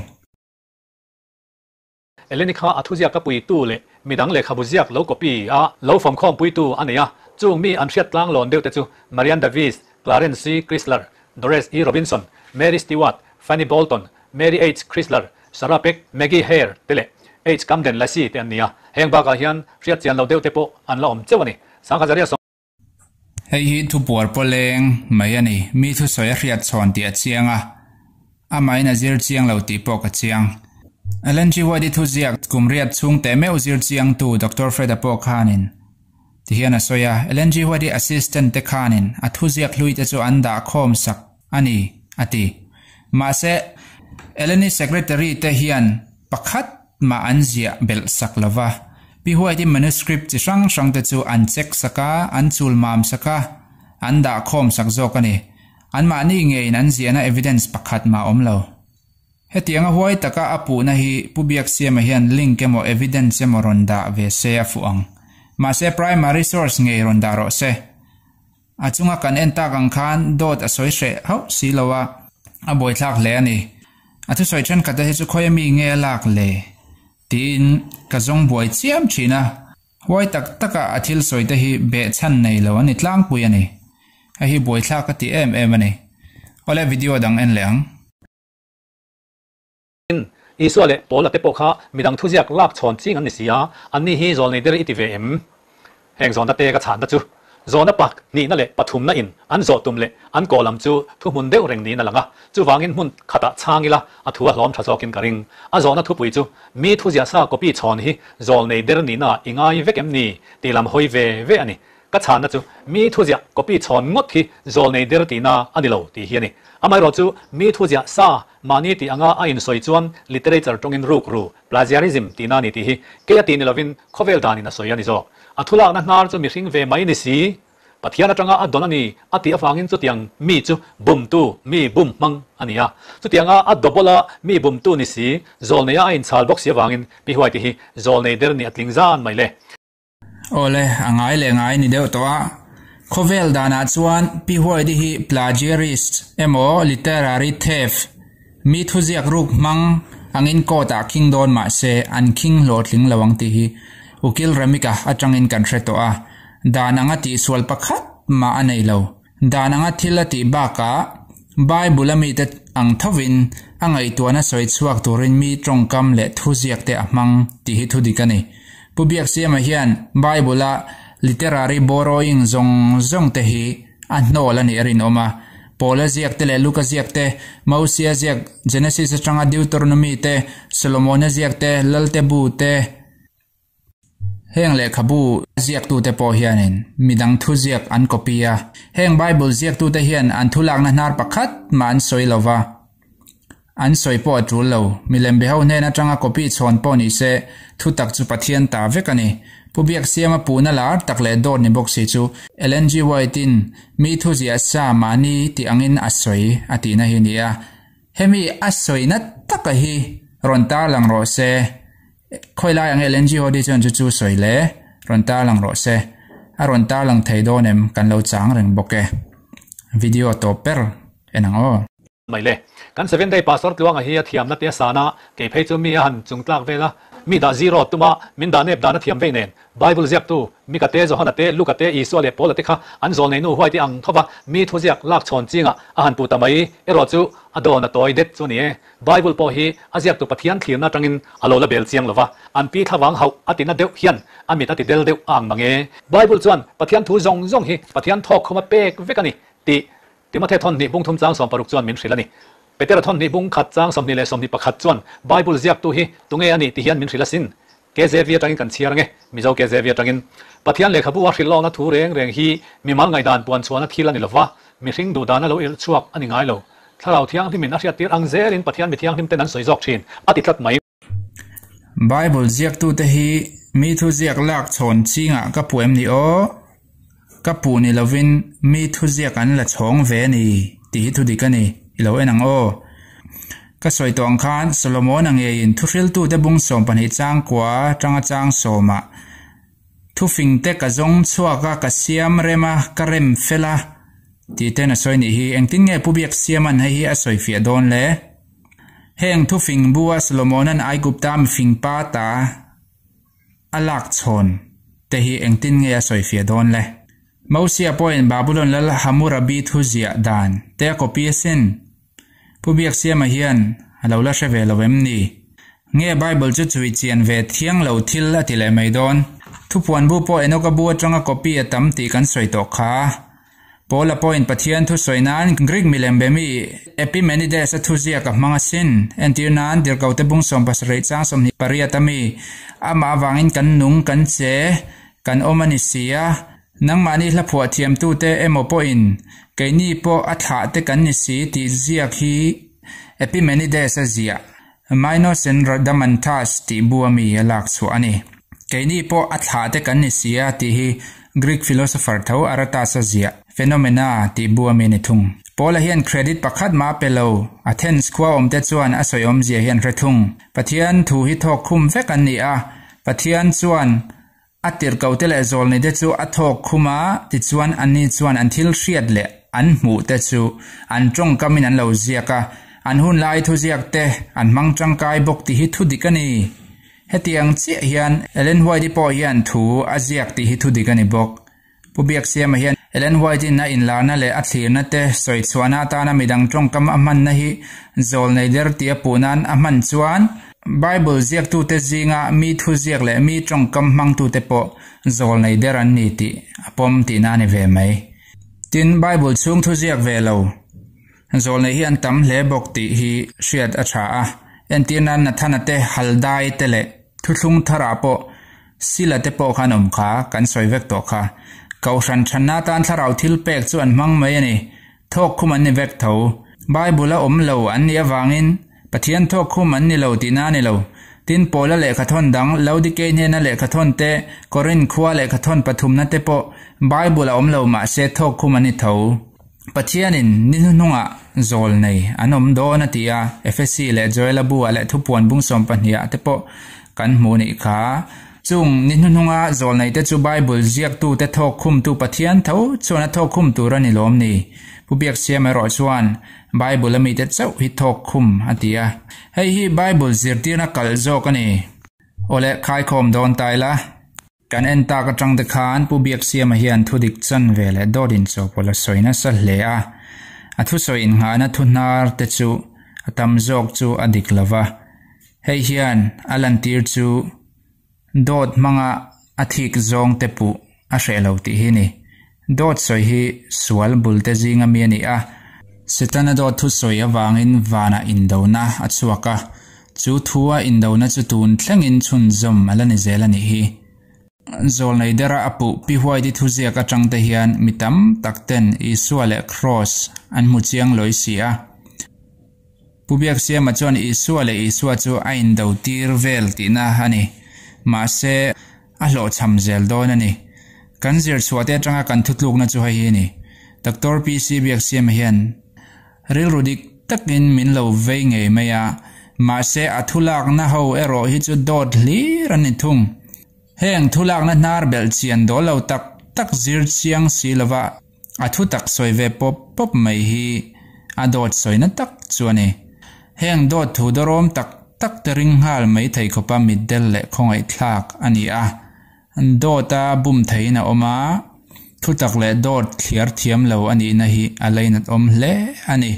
Eleni kha a thuziak a puitu leh midang lehkhabu ziak lo copy a lo fawmkhawm puitu a nei a, chung mi an hriat tlang lawn deuh te chu Marian Davies, Clarence C. Crisler, Doris E. Robinson, Mary Stewart, Fanny Bolton, Mary H. Crisler, Sarah Peck, Maggie Hare te leh H. Camden Lacey te an ni a, heng bakah hian hriat chian lo deuh te pawh an la awm cheuh a ni. Sangkhazaria sawm. Hei hi thupuar pawleng mai a ni. Mi thusawi a hriat chhawn tih a chiang a, amahin a zir chiang lo tih pawh ka chiang. Ellen G. White-i thuziak kum riat chhung teh meuh zir chiangtu Doctor Fred-a pawh khanin ti hian a sawi a, Ellen G. White-i assistant te khanin a thuziak hlui te chu an dah khawm sak a ni, a ti. Mahse, Ellen-i secretary te hian pakhat mah an ziah belh sak lo va. Pi White-i manuscript chi hrang hrang te chu an check sak a, an chul mam sak a, an dah khawm sak zawk a ni. Anmahni ngeiin an ziahna evidence pakhat mah awm lo. Hetianga huai taka a puhna hi Pu Biaksiama hian link emaw evidence emaw rawn dah ve se a fuh ang. Mahse primary source ngei rawn dah rawh se. A chunga kan en tak ang khan dawt a sawi hreh hauh si lo a, a buaithlak hle a ni. A thusawi thenkhat te hi chu khawi ami nge a lak le? tiin ka zawng buai chiam thin a, huai tak taka a thil sawi te hi behchhan nei lo a ni tlangpui a ni. Hei hi buaithlak ka ti em em a ni. Awle video dang en leh ang. Isua leh Paula te pawh kha midang thuziak lak chhawn ching an ni si a, anni hi zawlnei der i ti ve em? Heng zawhna te ka chhanna chu zawhna pak hnihna leh pathumna in an zawh tum leh an kawh lam chu thuhmun deuh reng niin a lang a, chuvangin hmun khatah chhang ila a thu a hlawm tha zawkin ka ring. A zawhna thupui chu mi thuziah sa copy chhawn hi zawlnei der nihna i ngai vek em ni tih lam hawi ve ve a ni. Ka chhanna chu mi thuziah copy chhawn ngawt hi zawlnei der tihna a ni lo tih hi a ni. Amaherawhchu mi thuziah sa mahni tih anga a insawi chuan literature tawngin ruk ru, plagiarism, tihna a ni tih hi kei a tih ni lovin khawvel danin a sawi a ni zawk. A thulakna hnar chu mihring ve mai ni si. Pathian atanga a dawn a ni a tih avangin chutiang mi chu bumtu, mi bum hmang a ni a. Chutianga a dawbawla mi bumtu ni si, zawlneia a inchhal bawk si avangin Pi Huaiti hi zawlnei der nih a tling zan mai le. Awle, a ngai leh ngai ni deuh tawh a. Khawvel danah chuan Pi Huaidi hi plagiarist emaw literary theft, mi thuziak ruk hmang angin court ah khing dawn mah se an khing hlawhtling lo ang tih hi Ukil Ramika atangin kan hre tawh a. Dan anga tihsual pakhat mah a nei lo. Dan anga thil a tih bakah Bible a mite ang thovin a ngaihtuahna sawi chhuak turin mi tawngkam leh thuziak te a hmang tih hi thudik a ni. Pu Biaksiama hian Bible a literary borrowing zawng zawng te hi a hnawl a nih a rinawm a. Paula ziak te leh Luka ziak te, Mosia ziak Genesis atanga Deuteronomy te, Solomona ziak te, Lalte bu te, Heng lehkhabu ziaktute pawh hianin midang thuziak an copy a. Heng Bible ziaktute hian an thulakna hnar pakhat mah an sawi lo va. An sawi pawh a tul lo. Milem be ho hnen atanga copy chhawn pawh ni se, thutak chu Pathian ta vek a ni. Pu Biaksiama puhna lar tak leh dawt ni bawk si chu Ellen G. White-in mi thuziah sa mahni tih angin a sawi a tihna hi a ni a. Hemi a sawina taka hi rawn tarlang rawh se. Khawi lai ang Ellen G. White chuan chu chu sawi le, rawn tarlang rawh se. A rawn tarlang thei dawn em kan lo chang reng bawk e. Video tawp ber en ang aw. Mai le. Kan Seven Day Pastor Tluanga hi a thiamna te a san a, kei phei chu mi a han chung tlak vel a, mi dah zero tuma min dah nep dan a thiam vei nen. Bible ziaktu Mika te, Johana te, Luka te, Isua leh Paula te kha an zawlnei nu huai te ang thova mi thuziak lak chhawn chingah a han puh ta mai erawh chu a dawn a tawi det chu a ni e. Bible pawh hi a ziaktu Pathian thlirna atangin a lo la bel chiang lo va, an pi thlavang hauh a tina deuh hian a mit a ti del deuh a ang mang e. Bible chuan Pathian thu zawng zawng hi Pathian thawk khuma pek vek a ni tih Timothea thawn hnih bung thum chang 60 chuan min hrilh a ni. Petera thawn hnih bung khat chang 21 chuan Bible ziaktu hi tunge a nih ti hian min hrilh asin. KJV atangin kan chhiar ange, Mizo KJV atangin. Pathian lehkhabu a hrilh lawkna thu reng reng hi mimal ngaihdan puan chhuahna thil a ni lova, mihring duhdana lo irh chhuak a ni ngai lo. Thlarau Thianghlimin a hriattir ang zelin Pathian mi thianghlim ten an sawi zawk thin, a ti tlat mai. Bible ziaktute hi mi thuziak lak chhawn chingah ka puh em ni aw? Ka puh ni lovin mi thuziak an la chhawng ve a ni tih hi thudik a ni, i lo en ang aw. Ka sawi tawh ang khan Solomon-a ngeiin thuhriltute bung 12 chang kua tanga chang sawmah thufingte ka zawng chhuak a, ka siam rem a, ka rem fel a tih ten a sawi nih hi. Engtin nge Pu Biaksiama'n hei hi a sawifiah dawn le? Heng thufing bua Solomona'n Aigupta mifing pa ta a lak chhawn te hi engtin nge a sawifiah dawn le? Mosia pawhin Babulon lal Hammurabi thu ziah dan te a copy asin. Pu Biaksiama hian a lo la hre ve lo em ni? Nge Bible chu chui chian ve thiang lo thil a ti leh mai dawn? Thupuan bu pawh Enoka bu atanga copy a tam tih kan sawi tawh kha. Paula pawhin Pathian thu sawi nan Greek milem be mi Epimenides-a thuziak a hmang asin. Entir nan, Tirhkote bung 70 chang 28 a mi, Amah avangin kan nung, kan che, kan awm a ni si a. Nangmahni hla phuah thiamtute emaw pawhin keini pawh a thlah te kan ni si tih ziak hi Epimenides-a ziah Minos and Rhadamanthus tih bu a mi a lak chhuah a ni. Keini pawh a thlah te kan ni si a tih hi Greek philosopher tho Aratus a ziah Phenomena tih bu a mi a ni thung. Paula hian credit pakhat mah a pe lo, Athens khua awmte chuan a sawi awmzia hi an hre thung. Pathian thu hi thawk khum vek an ni a, Pathian chuan A tirhkohte leh zawlnite chu a thawk khum a, tichuan anni chuan an thil hriat leh an hmuhte chu an tawngkamin an lo ziak a, an hun lai thuziakte an hmang tangkai bawk tih hi thudik a ni. Hetiang chiah hian Ellen White-i pawh hian thu a ziak tih hi thudik a ni bawk. Pu Biaksiama hian Ellen White-in a inlarna leh a thlirna te sawi chhuahna atana midang tawngkam a hmanna hi zawlnei der tia puh nan a hman chuan Bible ziaktute zinga mi thuziak leh mi tawngkam hmangtute pawh zawlnei der an ni tih a pawm tihna a ni ve mai. Tin, Bible chhung thuziak ve lo zawlnei hi an tam hle bawk tih hi hriat a tha a. Entir nan Nathana te, Haldai te leh Thuthlung tharah pawh Sila te pawh khan awm kha, kan sawi vek tawh kha. Kohhran thanna atan thlarau thil pek chu an hmang mai a ni. Thawk khum an ni vek tho. Bible a awm lo an nih avangin Pathian thawk khum an ni lo tihna a ni lo. Tin, Paula lehkhathawn dang, Laodikei hnena lehkhathawn te, Korinth khua lehkhathawn pathumna te pawh Bible a awm lo mahse thawk khum an ni tho. Pathianin ni hnuhnungah zawl nei an awm dawn a ti a, Efesi leh Joela bu-ah leh Thupuan bung 12 ah te pawh kan hmu nih kha. Chung ni hnuhnunga zawl neite chu Bible ziaktute thawk khumtu Pathian tho chuan a thawk khum tur a ni lawm ni? Pu Biaksiam erawh chuan Bible a mite chauh hi thawk khum a ti a. Hei hi Bible zirtirna kalh zawk a ni. Awle, khaikhawm dawn ta ila. Kan en tak atang te khan Pu Biaksiama hian thudik chan ve leh dawt inchawhpawlh a sawi nasa hle a. A thusawi innghahna thu hnar te chu a tam zawk chu a dik lo va. Hei hian a lantir chu dawt hmanga a thik zawng te puh a hreh lo tih hi ni. Dawt sawi hi sual bul te zinga mi a ni a. Setana dawt thusawi avangin vanah indona a chhuak a, chu thua indona chu tun thlengin chhunzawm a la ni zel a nih hi. Zawlnei dera a puh Pi Huaidi thuziak atang te hian mi tam tak ten Isua leh Kraws an hmu chiang lawi si a. Pu Biaksiama chuan Isua leh Isua chu a indo tir vel tihna a ni. Mahse, a hlawhchham zel dawn a ni. Kan zir chhuah te atanga kan thutlukna chu hei hi a ni. Doctor PC Biaksiama hian rilru dik takin min lo vei ngei mai a, mahse a thulakna ho erawh hi chu dawt hlir a ni thung. Heng thulakna hnar belh chian dawl lo tak tak zir chiang si lova a thu tak sawi ve pawp pawp mai hi a dawt sawina tak chu a ni. Heng dawt thu dawrawm tak tak te ring nghal mai thei khawpa mitdel leh khawngaihthlak a ni a. Dawta bum theiin a awm a, thutak leh dawt thliar thiam lo a nihna hi a lainat awm hle a ni.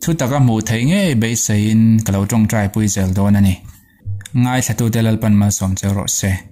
Thutak a hmuh theih ngei beiseiin ka lo tawngtai pui zel dawn a ni. Ngaithlatute Lalpan malsawm cheu rawh se.